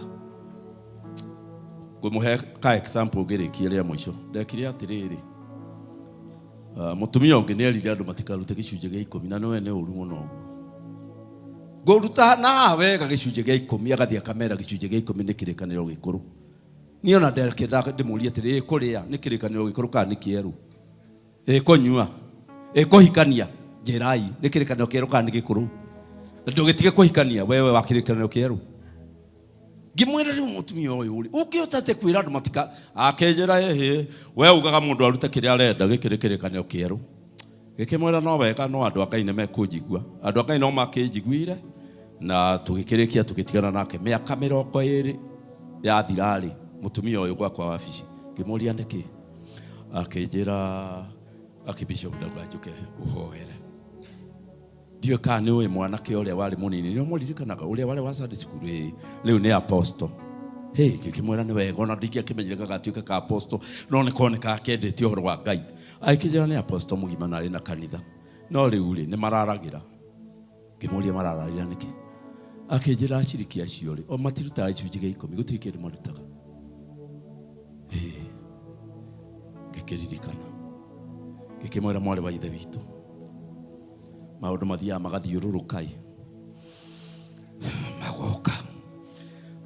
Ngũmũhe ka example ngĩrĩkie rĩa mũico. Ndekire atĩrĩrĩ. Mũtumia ũngĩ nĩ erire andũ matikarute gĩcunjĩ gĩa ikũmi na nĩwe nĩ ũru mũno ũguo. Ngũruta na haha wega gĩcunjĩ gĩa ikũmi agathiĩ akamera gĩcunjĩ gĩa ikũmi nĩ kĩrĩkanĩro gĩkũrũ. Niĩ ona ndakĩendaga ndĩmũrie atĩrĩ, ĩ kũrĩa nĩ kĩrĩkanĩro gĩkũrũ kana nĩ kĩerũ? Ĩ kũnyua? Ĩ kũhikania? Njĩrai, nĩ kĩrĩkanĩro kĩerũ kana nĩ gĩkũrũ? Ndũgĩtige kũhikania wewe wa kĩrĩkanĩro kĩerũ. Ngĩmwĩra rĩu mũtumia ũyũ rĩ, ũngĩhota atĩa kwĩra andũ matika, akĩnjĩra ĩhĩ, we ugaga mũndũ arute kĩrĩa arenda, gĩkĩ nĩ kĩrĩkanĩro kĩerũ. Gĩkĩmwĩra no wega, no andũ a Ngai nĩ mekũnjigua. Andũ a Ngai no makĩnjiguire, na tũgĩkĩrĩkia tũgĩtigana nake. Mĩaka mĩrongo ĩrĩ yathira-rĩ, mũtumia ũyũ gwakwa wabici, ngĩmũria nĩkĩ? Akĩnjĩra, Archbishop ndauga njũke ũhoere. Ndiũĩ kana nĩ ũĩ mwanake ũrĩa warĩ mũnini, nĩ ũmũririkanaga ũrĩa warĩ wa Sunday school? Ĩĩ, rĩu nĩ apostle. Hey, ngĩkĩmwĩra nĩ wega, ona ndingĩakĩmenyire gagatuĩka ka apostle, no nĩ koneka kendete ũhoro wa Ngai. Agĩkĩnjĩra nĩ apostle mũgima na arĩ na kanitha. No rĩu rĩ, nĩ mararagĩra. Ngĩmũria mararagĩra nĩkĩ? Akĩnjĩra aciriki acio rĩ, o matirutaga gĩcunjĩ gĩa ikũmi, gũtirĩ kĩndũ marutaga. Ĩĩ, ngĩkĩririkana. Ngĩkĩmwĩra mwarĩ wa ithe witũ, maũndũ mathiaga magathiũrũrũka ĩ, magoka.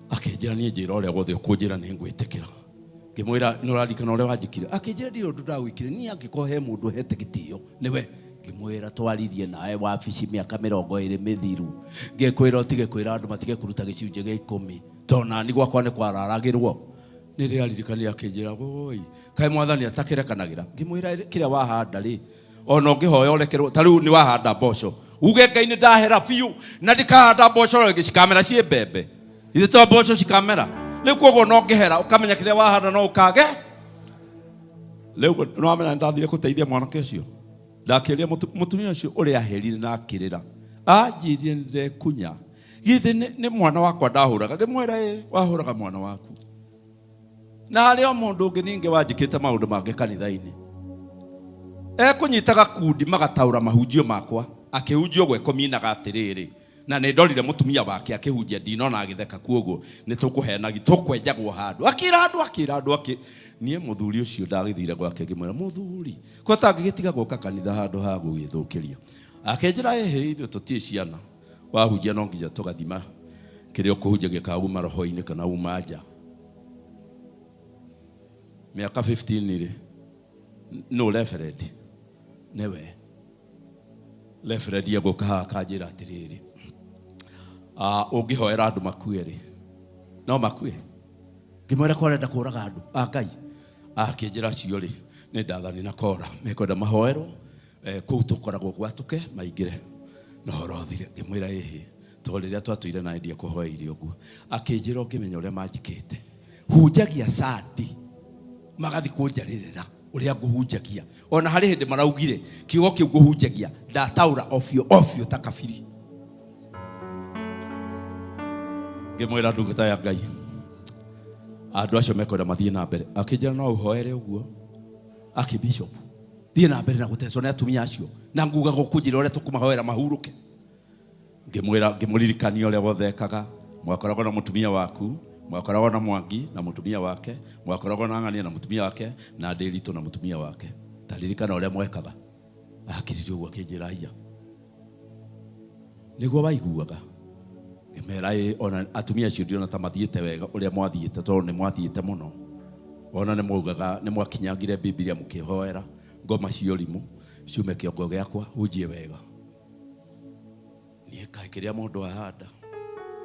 Akĩnjĩra niĩ njĩra ũrĩa wothe ũkũnjĩra nĩ ngwĩtĩkĩra. Ngĩmwĩra nĩ ũraririkana ũrĩa wanjĩkire? Akĩnjĩra ndirĩ ũndũ ndagwĩkire, niĩ angĩkorwo he mũndũ hete gĩtĩo nĩwe. Ngĩmwĩra twaririe nawe wabici mĩaka mĩrongo ĩrĩ mĩthiru, ngĩkwĩra ũtige kwĩra andũ matige kũruta gĩcunjĩ gĩa ikũmi, tondũ nani gwakwa nĩ kwararagĩrwo. Nĩ ndĩraririkanire akĩnjĩra, woi, kaĩ mwathani atakĩrekanagĩra? Ngĩmwĩra kĩrĩa wahanda rĩ, ona ũngĩhoya ũrekerwo, ta rĩu nĩ wahanda mboco, uge Ngai nĩ ndahera biũ na ndikahanda mboco rĩngĩ, cikamera ciĩ mbembe. Ithe to mboco cikamera. Rĩu koguo no ngĩhera ũkamenya kĩrĩa wahanda no ũkage. Rĩu nĩ wamenya nĩ ndathire gũteithia mwanake ũcio. Ndakĩrire mũtumia ũcio ũrĩa aherire na akĩrĩra. Anjĩrire nĩ ndekunya. Githĩ nĩ mwana wakwa ndahũraga? Ngĩmwĩra ĩ, wahũraga mwana waku. Na harĩ o mũndũ ũngĩ ningĩ wanjĩkĩte maũndũ mangĩ kanitha-inĩ. Ekũnyitaga kundi magataũra mahunjio makwa. Akĩhunjia ũguo ekũminaga atĩrĩrĩ, na nĩ ndorire mũtumia wake akĩhunjia ndinona agĩtheka, kuoguo nĩ tũkũhenagi, tũkwenjagwo handũ. Akĩra andũ, akĩra andũ, akĩ niĩ mũthuri ũcio ndagĩthire gwake ngĩmwĩra, mũthuri, ko tangĩgĩtiga gũka kanitha handũ ha gũgĩthũkĩria. Akĩnjĩra ĩhĩ, ithuĩ tũtirĩ ciana. Wahunjia no nginya tũgathima kĩrĩa ũkũhunjagia kana uma roho-inĩ kana uma nja. Mĩaka 15 rĩ, nũ reverend? Nĩwe. Reverend egũka haha akanjĩra atĩrĩrĩ, ũngĩhoera andũ makue rĩ, no makue? Ngĩmwĩra ko arenda kũraga andũ a Ngai. Akĩnjĩra acio rĩ, nĩ Dathani na Kora, mekwenda mahoerwo, kũu tũkoragwo gwatũke maingĩre na ũhoro ũthire. Ngĩmwĩra ĩhĩ, tondũ rĩrĩa twatũire nawe ndiekũhoeire ũguo. Akĩnjĩra ũngĩmenya ũrĩa manjĩkĩte, hunjagia Sunday, magathi kũnjarĩrĩra ũrĩa ngũhunjagia. Ona harĩ hĩndĩ maraugire kiugo kĩu ngũhunjagia ndataũra ofio ofio ta kabiri. Ngĩmwĩra ndungata ya Ngai, Andũ acio mekwenda mathiĩ na mbere. Akĩnjĩra no ũhoere ũguo. Archbishop, thiĩ na mbere na gũtecwo nĩ atumia acio. Na nguga gũkũnjĩra ũrĩa tũkũmahoera mahurũke. Ngĩmwĩra, ngĩmũririkania ũrĩa wothe ekaga. Mwakoragwo na mũtumia waku, mwakoragwo na Mwangi na mũtumia wake, mwakoragwo na Ng'ania na mũtumia wake, na Ndĩritũ na mũtumia wake. Ta ririkana ũrĩa mwekaga. Akiririe ũguo akĩnjĩra haiya. Nĩguo waiguaga. Ngĩmera ĩ, ona atumia acio ndĩrona ta mathiĩte wega ũrĩa mwathiĩte, tondũ nĩ mwathiĩte mũno. Ona nĩ mwaugaga, nĩ mwakinyangire Bibilia mũkĩhoera ngoma cia ũrimũ ciume kĩongo gĩakwa, hunjie wega. Niĩ kaĩ kĩrĩa mũndũ ahanda.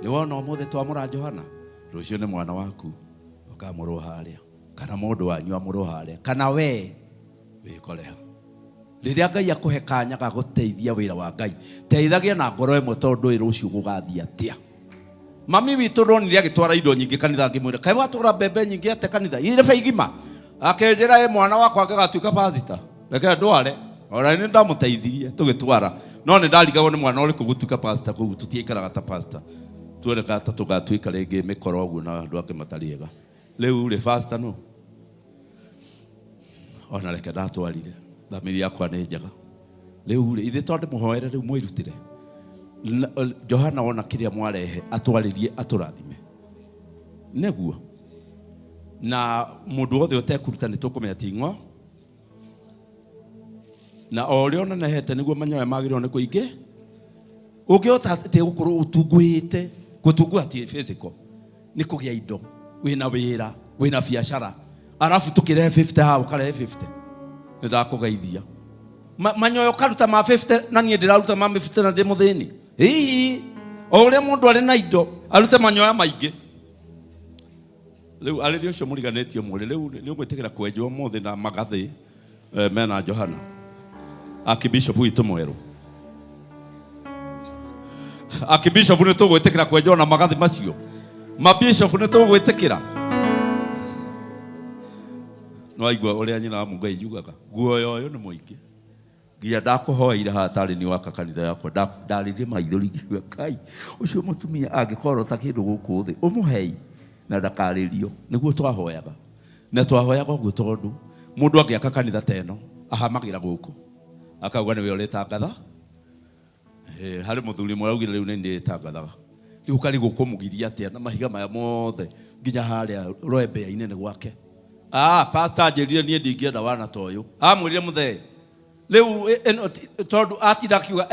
Nĩ wona ũmũthĩ twamũra Johana, rũciũ nĩ mwana waku ũkamũrwo harĩa, kana mũndũ wanyu amũrwo harĩa, kana we wĩkore ha. Rĩrĩa Ngai akũhe kanya ga gũteithia wĩra wa Ngai, teithagia na ngoro ĩmwe tondũ ndũĩ rũciũ gũgathiĩ atĩa. Mami witũ ndonire agĩtwara indo nyingĩ kanitha, ngĩmwĩra kaĩ watwara mbembe nyingĩ atĩa kanitha, irebe igima? Akĩnjĩra ĩ mwana wakwa angĩgatuĩka pastor, reke ndware. Ona nĩ ndamũteithirie tũgĩtwara, no nĩ ndarigagwo nĩ mwana ũrĩkũ gũtuĩka pastor kũu, tũtiaikaraga ta pastor, tuonekaga ta tũgatuĩka rĩngĩ mĩkora ũguo na andũ angĩ matarĩ ega. Rĩu rĩ pastor no ona reke ndatwarire, thamiri yakwa nĩ njega. Rĩu rĩ ithe tondũ mũhoere rĩu mwĩrutĩre. Johana wona kĩrĩa mwarehe atwarĩrie atũrathime. Nĩguo. Na mũndũ wothe ũtekũruta nĩ tũkũmenya ti ng'o. Na o ũrĩa ũnenehete nĩguo manyoya magĩrĩirwo nĩ kũingĩ. Ũngĩhota atĩa gũkorwo ũtunguhĩte? Gũtunguha ti physical, nĩ kũgĩa indo, wĩna wĩra, wĩna biacara, arabu tũkĩrehe 50 haha ũkarehe 50. Nĩ ndakũgeithia. Manyoya ũkaruta ma 50 na niĩ ndĩraruta ma 50 na ndĩ mũthĩni. Hihi o ũrĩa mũndũ arĩ na indo arute manyoya maingĩ. Rĩu arĩria ũcio mũriganĩtie mũrĩ rĩu nĩ ũgwĩtĩkĩra kwenjwo ũmũthĩ na magathĩ mena Johana Archbishop witũ mwerũ. Archbishop nĩ tũgwĩtĩkĩra kwenjwo na magathĩ macio. Mabishop nĩ tũgwĩtĩkĩra. Nĩ waigua ũrĩa nyina wa Mũngai yugaga, guoya ũyũ nĩ mũingĩ. Nginya ndakũhoeire haha tarĩ niĩ waka kanitha yakwa, ndarĩrire maithori ngiuga Ngai, ũcio mũtumia angĩkorota kĩndũ gũkũ thĩ, ũmũhei na ndakarĩrio. Nĩguo twahoyaga. Na twahoyaga ũguo tondũ mũndũ angĩaka kanitha ta ĩno, ahamagĩra gũkũ. Akauga nĩwe ũrĩtangatha. Harĩ mũthuri ũmwe augire rĩu nĩ niĩ ndĩtangathaga. Rĩu ũkarigwo ũkũmũgiria atĩa na mahiga maya mothe nginya harĩa rwembea-inĩ nĩ gwake. Pastor anjĩrire niĩ ndingĩenda wana ta ũyũ. Amwĩrire mũthee. Rĩu ĩno tondũ atinda akiuga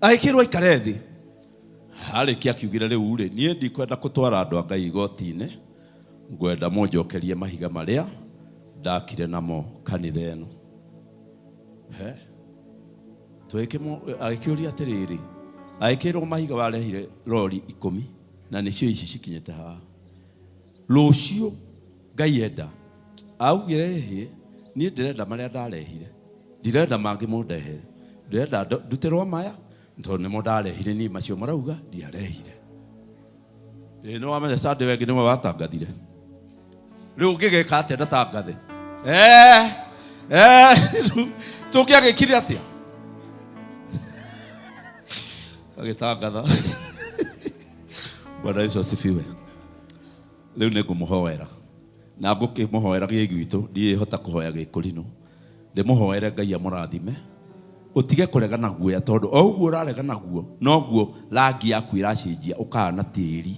agĩkĩrwo aikare thĩ. Arĩkia akiugire rĩu rĩ, niĩ ndikwenda kũtwara andũ a Ngai igoti-inĩ, ngwenda mũnjokerie mahiga marĩa ndakire namo kanitha ĩno. He? Agĩkĩũria atĩrĩrĩ, agĩkĩrwo mahiga warehire rori 10 na nĩcio ici cikinyĩte haha. Rũciũ Ngai enda, augire ĩhĩ, niĩ ndĩrenda marĩa ndarehire, ndirenda mangĩ mũndehere, ndĩrenda ndutĩrwo maya, tondũ nĩmo ndarehire niĩ, macio marauga ndiarehire. Ĩĩ nĩ wamenya Sunday wengĩ nĩwe watangathire. Rĩu ũngĩgĩka atĩa ndatangathe? Tũngĩagĩkire atĩa? Agĩtangatha. Bwana Yesu asifiwe. Rĩu nĩ ngũmũhoera. Na ngũkĩmũhoera gĩ gwitũ, ndiĩhota kũhoya gĩkũrinũ. Ndĩmũhoere Ngai amũrathime. Ũtige kũrega na guoya, tondũ o ũguo ũrarega naguo, noguo rangi yaku ĩracenjia ũkahana tĩri.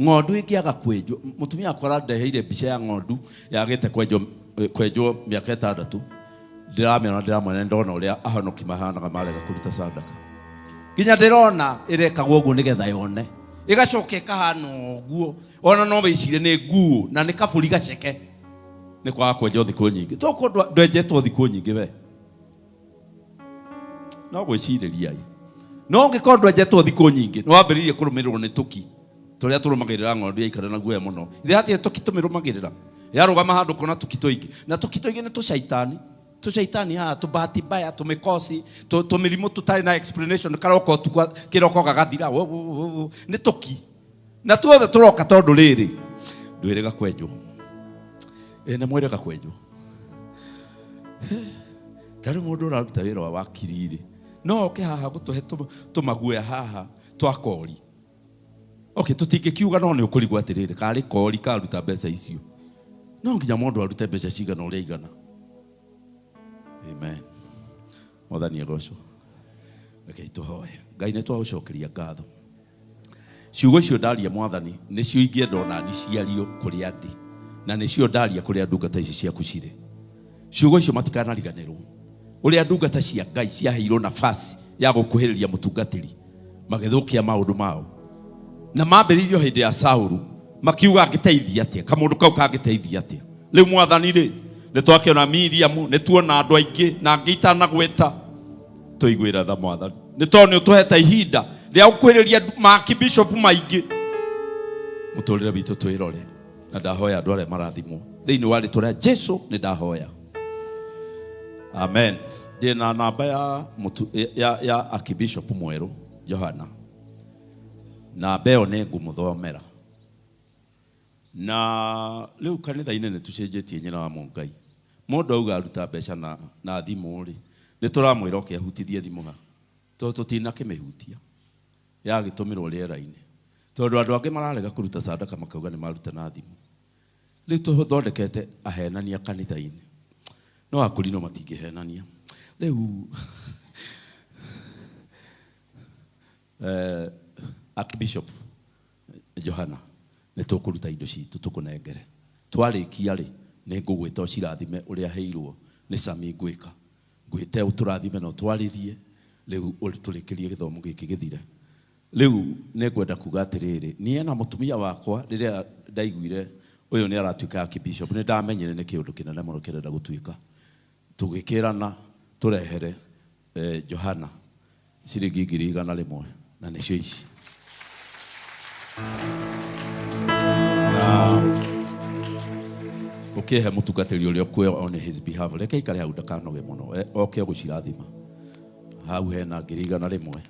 Ng'ondu ĩngĩaga kwenjwo, mũtumia wakwa arandeheire mbica ya ng'ondu yagĩte kwenjwo mĩaka 6. Ndĩramĩona, ndĩramwĩra nĩ ndona ũrĩa ahonoki mahanaga marega kũruta sadaka. Nginya ndĩrona ĩrekagwo ũguo nĩgetha yone. Ĩgacoka ĩkahana ũguo. Ona no wĩcire nĩ nguo na nĩ kabũri gaceke. Nĩ kwaga kwenjwo thikũ nyingĩ. Tokorwo ndwenjetwo thikũ nyingĩ we. No gwĩcirĩria-ĩ. No ũngĩkorwo ndwenjetwo thikũ nyingĩ, nĩ wambĩrĩirie kũrũmĩrĩrwo nĩ tũki tũrĩa tũrũmagĩrĩra ng'ondu yaikara na guoya mũno. Ithe hatirĩ tũki tũmĩrũmagĩrĩra. Yarũgama handũ kũna tũki tũingĩ. Na tũki tũingĩ nĩ tũcaitani. Tũcaitani haha, tũbahati mbaya, tũmĩkoci, tũmĩrimũ tũtarĩ na explanation, karoko ũtukũ kĩroko gagathira. Wo, wo, wo, wo. Nĩ tũki. Na tuothe tũroka tondũ rĩrĩ, ndwĩrĩga kwenjwo. Ĩ, nĩ mwĩrĩga kwenjwo. Ta rĩu mũndũ ũraruta wĩra wa wakiri-rĩ, no oke haha gũtũhe tũmaguoya haha twa kori. Okay, tũtingĩkiuga no nĩ ũkũrigwo atĩrĩrĩ, karĩ kori karuta mbeca icio. No nginya mũndũ arute mbeca cigana ũrĩa igana. Amen. Mwathani agocwo. Rekei tũhoe. Ngai nĩ twagũcokeria ngatho. Ciugo icio ndaria Mwathani nĩcio ingĩenda ona ni ciario kũrĩa ndĩ na nĩcio ndaria kũrĩa ndungata ici ciaku cirĩ. Ciugo icio matikanariganĩrwo ũrĩa ndungata cia Ngai ciaheirwo nafasi ya gũkuhĩrĩria mũtungatĩri magĩthũkia maũndũ mao na mambĩrĩirio hĩndĩ ya Saulu makiuga angĩteithia atĩa kamũndũ kau kangĩteithia atĩa. Rĩu Mwathani rĩ, nĩ twakĩona Miriamu, nĩ tuona andũ aingĩ na angĩ itanagweta, tũiguĩre tha Mwathani nĩ tondũ nĩ ũtũhete ihinda rĩa gũkuhĩrĩria maakibishopu maingĩ mũtũrĩre witũ twĩrore. Na ndahoya andũ arĩa marathimwo thĩinĩ wa rĩtwa rĩa Jesu, nĩ ndahoya amen. Ndĩ na namba ya, mũtu, ya archbishop mwerũ Johana, namba ĩyo nĩ ngũmũthomera. Na rĩu kanitha-inĩ nĩ tũcenjetie nyina wa Mũngai. Mũndũ auga aruta mbeca na thimũ rĩ, nĩ tũramwĩra oke ahutithie thimũ ha, tondũ tũtinakĩmĩhutia, yagĩtũmĩrwo rĩera-inĩ. Tondũ andũ angĩ mararega kũruta sadaka makauga nĩ maruta na thimũ. Rĩu tũthondekete ahenania kanitha-inĩ. No akũrinũ matingĩhenania. Rĩu Archbishop Johana, nĩ tũkũruta indo citũ tũkũnengere. Twarĩkia rĩ, nĩ ngũgwĩta ũcirathime ũrĩa heirwo nĩ Sami ngwĩka. Ngwĩte ũtũrathime na ũtwarĩrie, rĩu tũrĩkĩrie gĩthomo gĩkĩ gĩthire. Rĩu nĩ ngwenda kuga atĩrĩrĩ, niĩ na mũtumia wakwa rĩrĩa ndaiguire ũyũ nĩ aratuĩka archbishop, nĩ ndamenyire nĩ kĩũndũ kĩnene mũno kĩrenda gũtuĩka. Tũgĩkĩrana tũrehere Johana ciringi 100,000 na nĩcio ici. Na ũkĩhe mũtungatĩri ũrĩa ũkuoya on his behalf, reke aikare hau ndakanoge mũno, oke gũcirathima. Hau hena 100,000.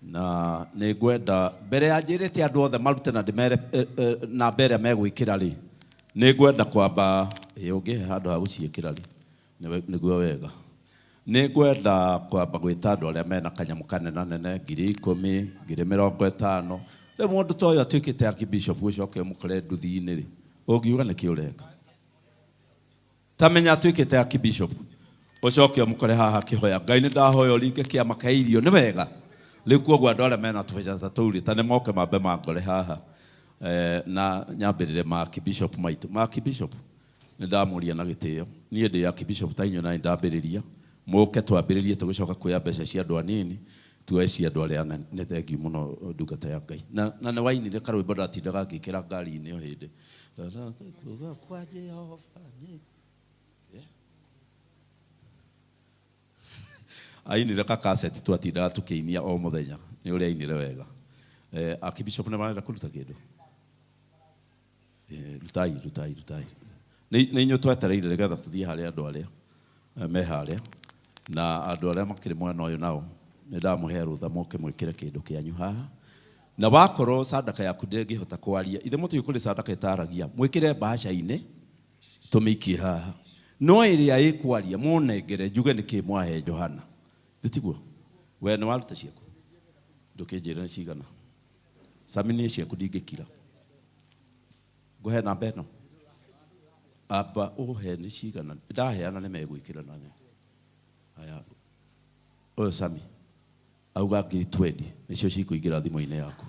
Na nĩ ngwenda mbere ya njĩrĩte andũ othe marute na ndĩmere namba ĩrĩa megwĩkĩra rĩ, nĩ ngwenda kwamba ũngĩhe handũ ha gũciĩkĩra rĩ, nĩguo wega. Nĩ ngwenda kwamba gwĩta andũ arĩa mena kanyamũ kanenanene, 10,000, 50,000. Rĩu mũndũ ta ũyũ atuĩkĩte archbishop ũcoke ũmũkore nduthi-inĩ rĩ, ũngiuga nĩkĩ ũreka? Ta menya atuĩkĩte archbishop, ũcoke ũmũkore haha akĩhoya Ngai nĩ ndahoya ũringe kĩama kĩa irio, nĩ wega. Rĩu koguo andũ arĩa mena tũbeca ta tũu rĩ, ta nĩ moke mambe mangore haha na nyambĩrĩre ma archbishop maitũ. Ma archbishop nĩ ndamũria na gĩtĩo, niĩ ndĩ archbishop ta inyuĩ na nĩ ndambĩrĩria, mũke twambĩrĩrie tũgĩcoka kuoya mbeca cia andũ anini tuoe cia andũ arĩa anene. Nĩ thengiũ mũno ndungata ya Ngai. Na nĩ wainire karwĩmbo ndatindaga ngĩkĩra ngari-inĩ o hĩndĩ. Kwa Jehova nĩ ainire ka cassette twatindaga tũkĩinia o mũthenya, nĩ ũrĩa ainire wega. Archbishop nĩ marenda kũruta kĩndũ? Rutai, rutai, rutai. Nĩ inyuĩ twetereire nĩgetha tũthiĩ harĩ andũ arĩa me harĩa, na andũ arĩa makĩrĩ mwena ũyũ nao nĩ ndamũhe rũtha mũke mwĩkĩre kĩndũ kĩanyu haha. Na wakorwo sadaka yaku ndĩngĩhota kwaria, ithe mũtiũĩ kũrĩ sadaka ĩtaragia, mwĩkĩre mbaca-inĩ tũmĩikie haha. No ĩrĩa ĩkwaria mũnengere njuge nĩkĩ mwahe Johana. Tiguo? We nĩ waruta ciaku? Ndũkĩnjĩre nĩ cigana. Sami niĩ ciaku ndingĩkira. Ngũhe namba ĩno? Amba ũhe nĩ cigana. Ndaheana nĩ megwĩkĩra na nĩ. Aya. Ũyũ Sami auga 20,000 nĩcio cikũingĩra thimũ-inĩ yaku.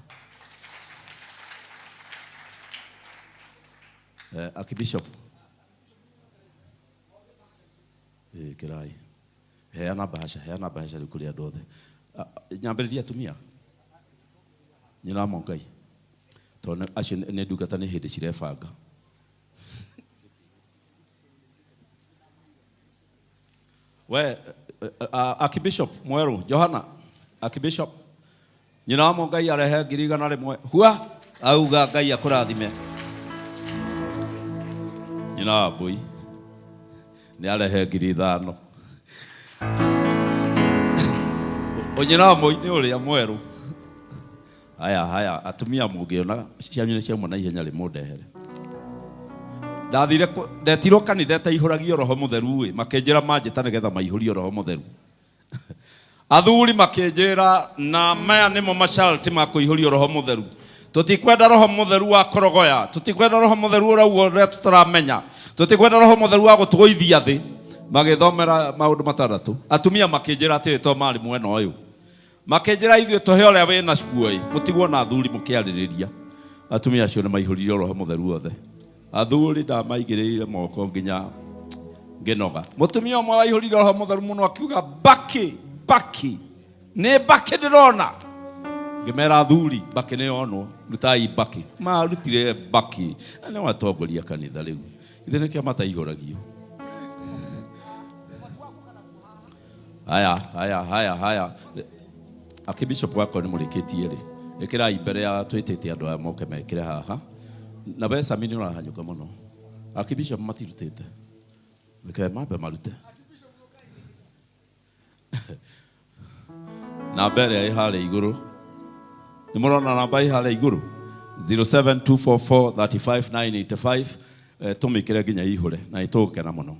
Archbishop. Kĩrai. Heana bahasha, heana bahasha rĩu kũrĩ andũ othe. Nyambĩrĩria atumia. Nyina wa Ngai. Tondũ acio nĩ ndungata nĩ hĩndĩ cirebanga. We Archbishop mwerũ Johana, Archbishop nyina wa Ngai arehe 100,000. Hua auga Ngai akũrathime. Nyina wa Mbũi nĩ arehe 5,000. Nyina wa Mbũi nĩ ũrĩa mwerũ. Haya, haya, atumia mũngĩona cianyu nĩ ciauma na ihenya rĩ, mũndehere. Ndathire ndetirwo kanitha ĩtaihũragio roho mũtheru ĩ, makĩnjĩra manjĩta nĩgetha maihũrio roho mũtheru. Athuri makĩnjĩra na maya nĩmo masharti ma kũihũrio roho mũtheru. Tũtikwenda roho mũtheru wa kũrogoya, tũtikwenda roho mũtheru ũrauga ũrĩa tũtaramenya, tũtikwenda roho mũtheru wa gũtũgũithia thĩ. Magĩthomera maũndũ matandatũ. Atumia makĩnjĩra atĩrĩ, to marĩ mwena ũyũ, makĩnjĩra ithuĩ tũhe ũrĩa wĩna cuo ĩ, mũtigwo na athuri mũkĩarĩrĩria. Atumia acio nĩ maihũririo roho mũtheru othe. Athuri ndamaigĩrĩire moko nginya ngĩnoga. Mũtumia ũmwe waihũrire roho mũtheru mũno akiuga, mbakĩ, mbakĩ, nĩ mbakĩ ndĩrona. Ngĩmera athuri, mbakĩ nĩ yonwo, rutai mbakĩ. Marutire mbakĩ. Na nĩ watongoria kanitha rĩu. Ithe nĩkĩo mataihũragio. Haya, haya, haya, haya. Akibishop wakwa nĩ mũrĩkĩtie rĩ. Ĩkĩrai mbere ya twĩtĩte andũ aya moke mekĩre haha. Na we Sami nĩ ũrahanyũka mũno. Akibishop matirutĩte. Reke mambe marute. Namba ĩrĩa ĩ harĩa igũrũ. Nĩ mũrona namba ĩ harĩa igũrũ? 0724435985 tũmĩkĩre nginya ihũre na nĩ tũgũkena mũno.